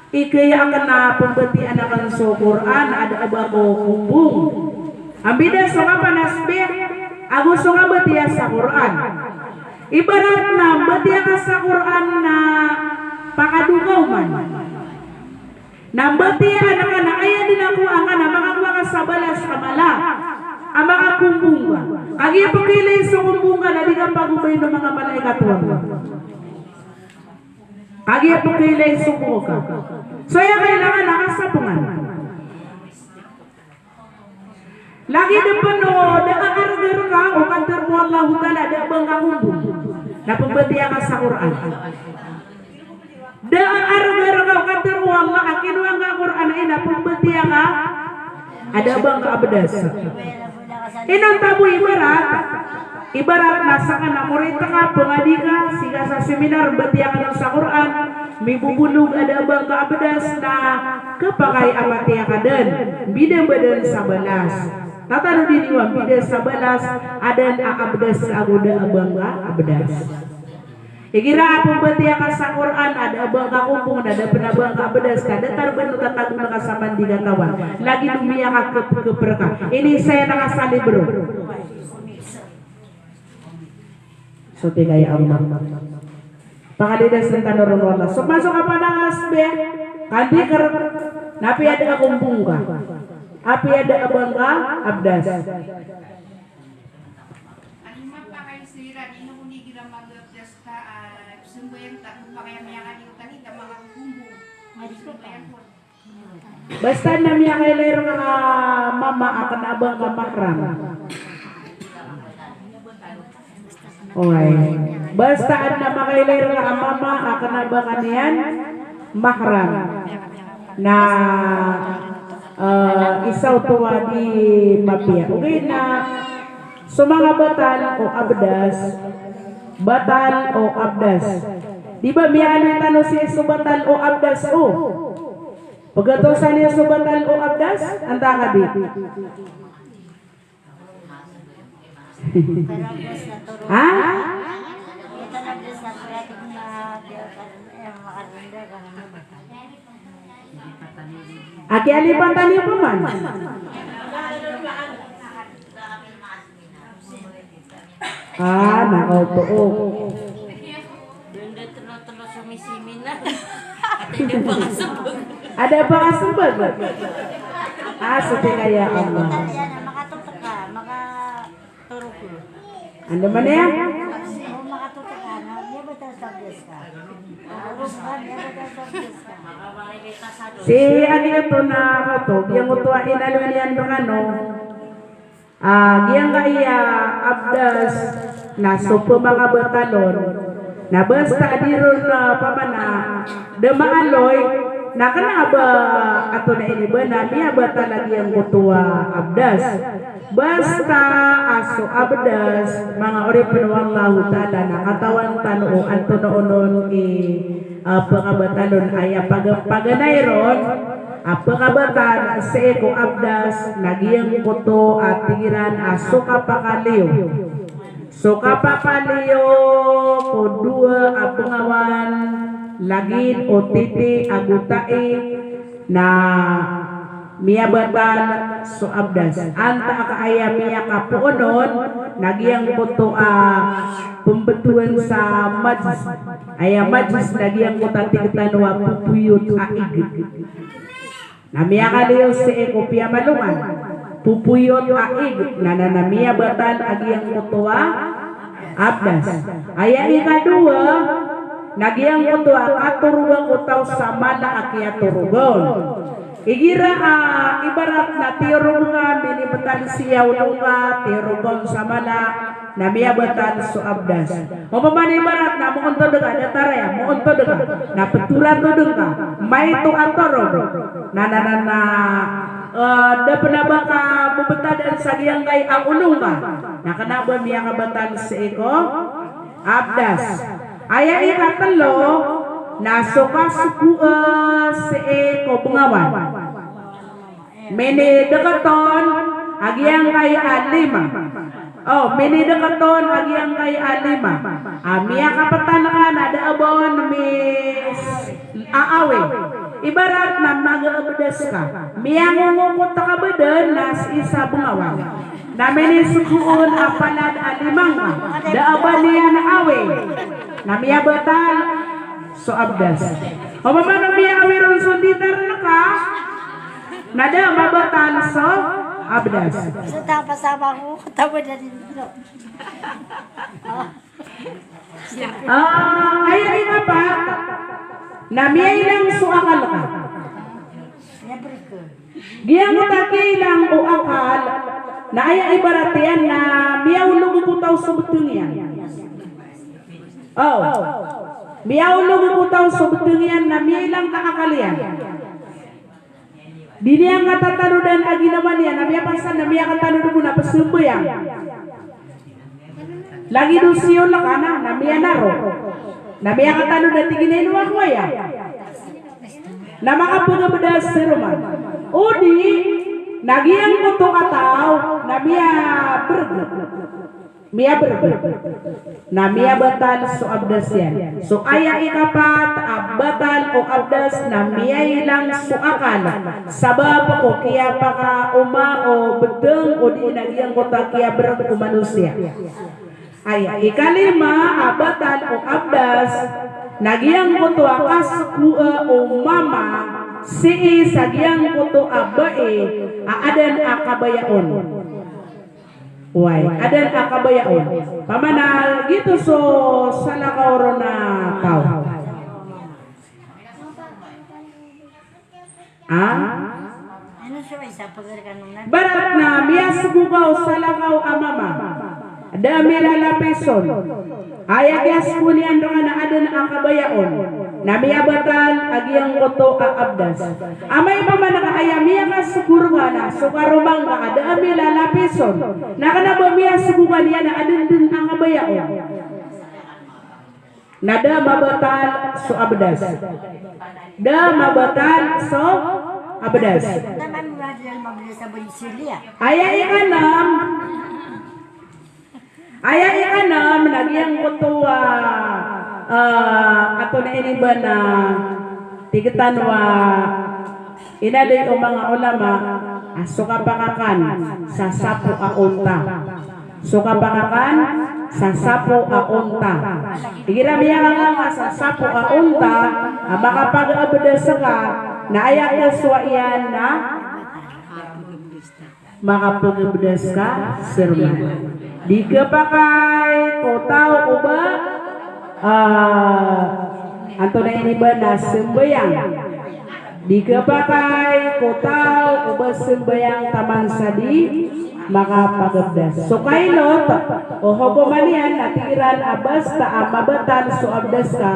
ikaya akn a pmbatiyan akn so Qur'an a da a ba ko kombong. Ambida so kapanasbih ago so kabatiya sa Qur'an. Ibarat na mbatiya ka sa Qur'an na pakadokaw man. Na mbatiya ka na aya dn a kowa angka na makakowa ka sa balas a mala a makakombong ka. Kagiya pkhailay so kombong ka na di ka pagobay o manga malaikat o Allah. Kagiya pkhailay so kowa ka. So aya kailangan a kasapongan. Lagid pn o da a argar ka o katharo o Allahu Ta'ala a da a ba ngka kombong na pmbatiya ka sa Qur'an. Da a argar ka o katharo o Allah a kinowa ngka a Qur'an a ina pmbatiya ka a da a ba ngka abdas. Ino ta bo ibarat, ibarat na sakn a morita ka, pangadi ka, sii ka sa seminar, batiya ka on sa Qur'an, mibobolog a da a ba ngka abdas na khapakay a matiya ka dn, mbida ba dn sa balas. Tatanodi niyo a mbida sa balas a dn a abdas ago da a ba ngka abdas. Igira a pmbatiya ka sa Qur'an a da a ba ngka kombong na da pn a ba ngka abdas ka, datar ba on o tatago ngka sa mandi katawan. Lagid o miyakakpkpr ka. Inisaya ngka sa libro. So tig a ya Allah. Pakalidas tano ron o Allah. So masok a panasbih, kandikr, na apiya da a kombong ka, apiya da a ba ngka abdas. Ano mapakay siran, ino ko ni gira mag-abdas ka, ah, sambayan ta, ko pakay a miyakaliyo tani ta makakombong. Sambayan ko. Basta na miyakailay rka a mama a kna a ba ngka mahram. Oway. Basta adn a makailay rka a mama a kna a ba ngka niyan mahram. Na, eh, isa oto a di mapiya. Ogaid na so manga batal o abdas. Batal o abdas. Di ba miyaaloy tano sii so batal o abdas o? Pagatosan iyo so batal o abdas, antaa ka di? Ha? Aki alipatan iyo pman. Ah, na, oto, o. Dn da tlo-tlo so misimin na. Ada ba kasbag? Ada ba kasbag? Ah, so tig a ya Allah. Makatotok ka, makatorok. Andamanaya? O, makatotok ka, na, niya ba ta sa bes ka? Torok ka, niya ba ta sa bes ka? Si ani oto na kato, giyangkoto a inaloy niyan rkano. Ah, giyangkaya abdas na so pmakabatal on. Na basta a di ron, ah, pamana da maaloy, na kna a ba ato na ini ba na miyabatal a giyangkoto a abdas. Basta a so abdas, manga oripn o Allahu Ta'ala, na katawan tano o antonaa onon i, ah, pkabatal on, aya pag-, paganay ron, a pkabatal sii ko abdas na giyangkoto a tig iran a so kapakaliyo. So kapakaliyo ko dowa a pngawan, lagid o titi ago tai, na miyabatal so abdas. Antaa ka aya miyakapoon on, na giyangkoto a pmbtowan sa majis. Aya majis na giyangkoto a tig tano a popoyot a ig. Na miyakaliyo sii ko piyamalongan. Popoyot a ig, na, na, na miyabatal a giyangkoto a abdas. Aya ikadowa, na giyangkoto a katoroga ko taw sa mala a kiyatoroga on. Igira a ibarat na tiyorog ka, minibetal sii a olo ngka, tiyorog ka on sa mala, na miyabetal so abdas. Opama na ibarat na moontod ka, datar aya, moontod ka, na petoratod ngka, maito a torog, na, na, na, na, eh, da pen a ba ka bebetad sa giyangkai a olo ngka, na kena ba miyakabetal sii ko abdas. Aya ikatelo, na so kasogoa sii ko bengawan. Minideket on a giyangkai a lima. O, minideket on a giyangkai a lima. A miyakapetan ka na da a ba on mi- aawi. Ibarat na magaabdas ka, miyangongokot ka baden na sii sa bengawan. Na minisogo on a palad a lima ngka, da a ba niyan aawi, na miyabetal so abdas. Opama na miyaawi ron so nditar ngka, na da a mabetal so abdas. So, tapos sama ko, tapos na din. Ah, aya ikapat, na miyailang so akal ka. Giyangkoto a kiyailang o akal, na aya ibarat iyan na miyaolog ko taw so beteng iyan. O. Miyaolog ko taw so beteng iyan na miyailang ka akal iyan. Di niyan katatanodan a ginawa niyan, na miyapasad na miyakatanod bo na pesambayang. Lagid o siyola ka na, na miyanaro. Na miyakatanod a tig iyan a ino ako aya. Na makapegabdas siroman. O di, na giyangkoto a taw, na miyabereg. Miyabereg. Na miyabatal so abdas iyan. So aya ikapat a batal o abdas na miyailang so akal. Sabap ko kiyapakaoma o beteng odi na giyangkoto a kiyabereg o manosiya. Aya ikalima a batal o abdas na giyangkoto a kasogoa o mama sii sa giyangkoto a bai a aden a kabaya on. Way, aden a kabaya on. Pamana gioto so salakaw ron a taw. Ah? Ibarat na miyasogo ka o salakaw a mama. Da a milalapis on. Aya kiyasogo niyan ron na aden a kabaya on. Na miyabatal a giyangkoto a abdas. Amay pamana ka aya miyakasogo rka na so karoma ngka a da a milalapis on. Na kena ba miyasogo ka niyan a aden den a kabaya on. Na da mabatal so abdas. Da mabatal so abdas. Aya ikanam. Aya ikanam na giyangkoto a, ah, ato na ini ba na tig tano a inadai o manga ulama a so kapakakan sa sapo a onta. So kapakakan sa sapo a onta. Igira miyakakan ka sa sapo a onta a makapagabdas ka, na aya kasowa iyan na makapagabdas ka siroman. Di khapakay ko taw o ba, ah, antonaa ini ba na sambayang. Di khapakay ko taw o ba sambayang taman sa di makapagabdas. So kailot o hogoman iyan na tig iran a basta a mabatal so abdas ka,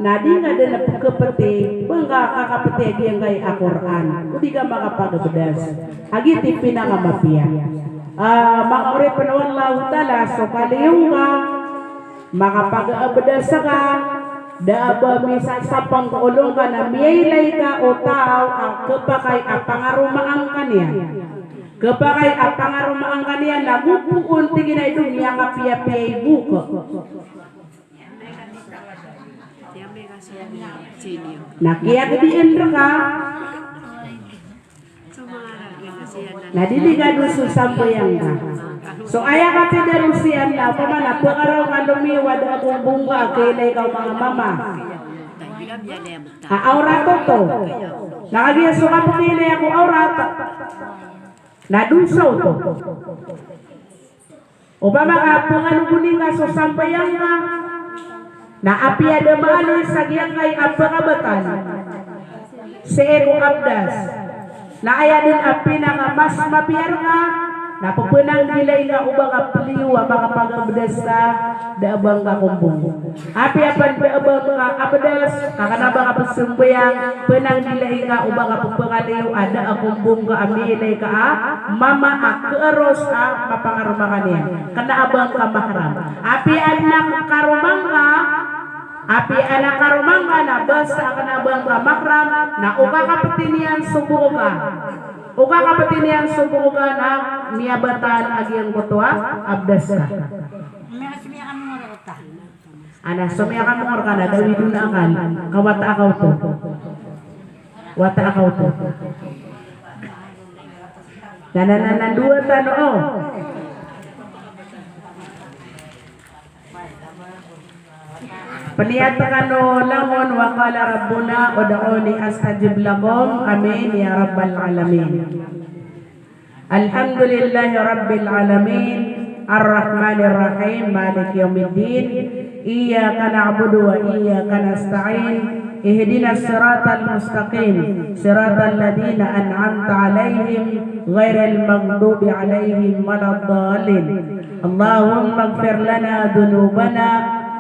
na di ngka den pkhapeti, ba ngka kakapeti a giyangkai a Qur'an, o di ka makapagabdas. A giyoto i pinakamapiya. Ah, manga oripen o Allahu Ta'ala, so kaliyo ngka, makapagabdas ka, da a ba misasapang ko olo ngka na miyailay ka o taw a khapakay a pangaromaan ka niyan. Khapakay a pangaromaan ka niyan na gopoon tig iyan a ido miyakapiyapiya i bok. Na kiyagedian rka. Na di di ka doso sambayang ka. So aya katharo siyan na opama na pekaraw ka lomiyo a da a gombong ka a kailay ka o manga mama a awrat oto. Na kagiya so kapekailay ko awrat na dosa oto. Opama ka penganogoni ngka so sambayang ka, na apiya da maaloy sa giyangkai a pekabatal sii ko abdas, Na aya dn a pinakamas mapiya rka na pphanaggilai ngka o ba ka pliyo a makapagabdas ka, da a ba ngka kombong. Apiya pn da a ba ngka abdas, ka kna ba ka pzambayang, pphanaggilai ngka o ba ka pphangaliyo a da a kombong ka a miyailay ka a mama a kharos a mapangaroma ka niyan. Kna a ba ngka mahram. Apiya adn a karoma ngka, apiya adn a karoma ngka na basta a kna a ba ngka mahram, na o kakapti niyan so bok ka. O kakapti niyan so bok ka na miyabatal a giyangkoto a abdas ka. Ana, so miyakangor ka na, da widon akal, ka wata a kaoto. Wata a kaoto. Na, na, na, na, dowa tano, o. Pniyat kano langon, wa qala rabbuna ud'uni astajib lakum. Amin ya rabbal alamin. Alhamdulillahi rabbil alamin, arrahmanir rahim, maliki yaumiddin, iyyaka na'budu wa iyyaka nasta'in, ihdinas siratal mustaqim, siratal ladzina an'amta alaihim, ghairil maghdubi alaihim waladdallin. Allahumma ighfir lana dhunubana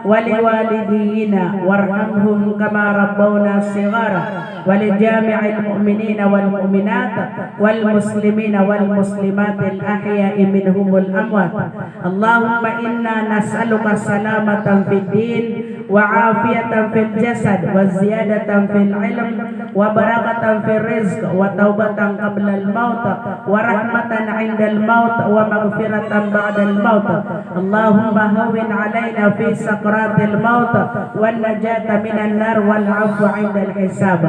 wa liwalidina warhamhum kama rabbawna shighara, wa li jami'il mu'minina wal mu'minat wal muslimina wal muslimatil ahya'i minhum wal amwat. Allahumma inna nas'aluka salamatan fid din wa afiyatan fil jasad wa ziyadatan fil ilm wa barakatan fir rizq wa taubatan qablal maut wa rahmatan indal maut wa maghfiratan ba'dal maut. Allahumma hawwin alaina fi sakratil maut wan najata minan nar wal afwa indal hisab.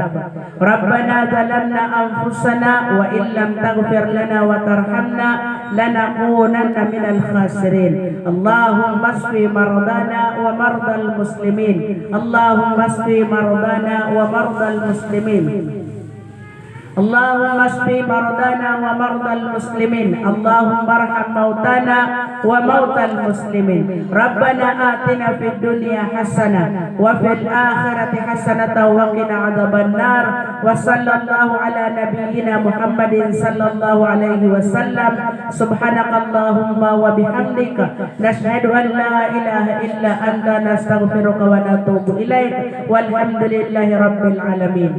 Rabbana zalamna anfusana wa in lam taghfir lana wa tarhamna lanakunanna minal khasirin. Allahumma shfi mardana wa mardal muslimin. Allahumma shfi mardana wa mardal muslimin. Allahumma shfi mardana wa mardal muslimin. Allahumma arham mautana wa mautal muslimin. Rabbana atina fid dunya hasanah wa fil akhirati hasanatan wa qina adzaban nar. Wa sallallahu ala nabiyyina Muhammadin sallallahu alaihi wasallam. Subhanakallahumma wa bihamdika, nashhadu an la ilaha illa anta, nastaghfiruka wa natubu ilaik. Walhamdulillahi rabbil alamin.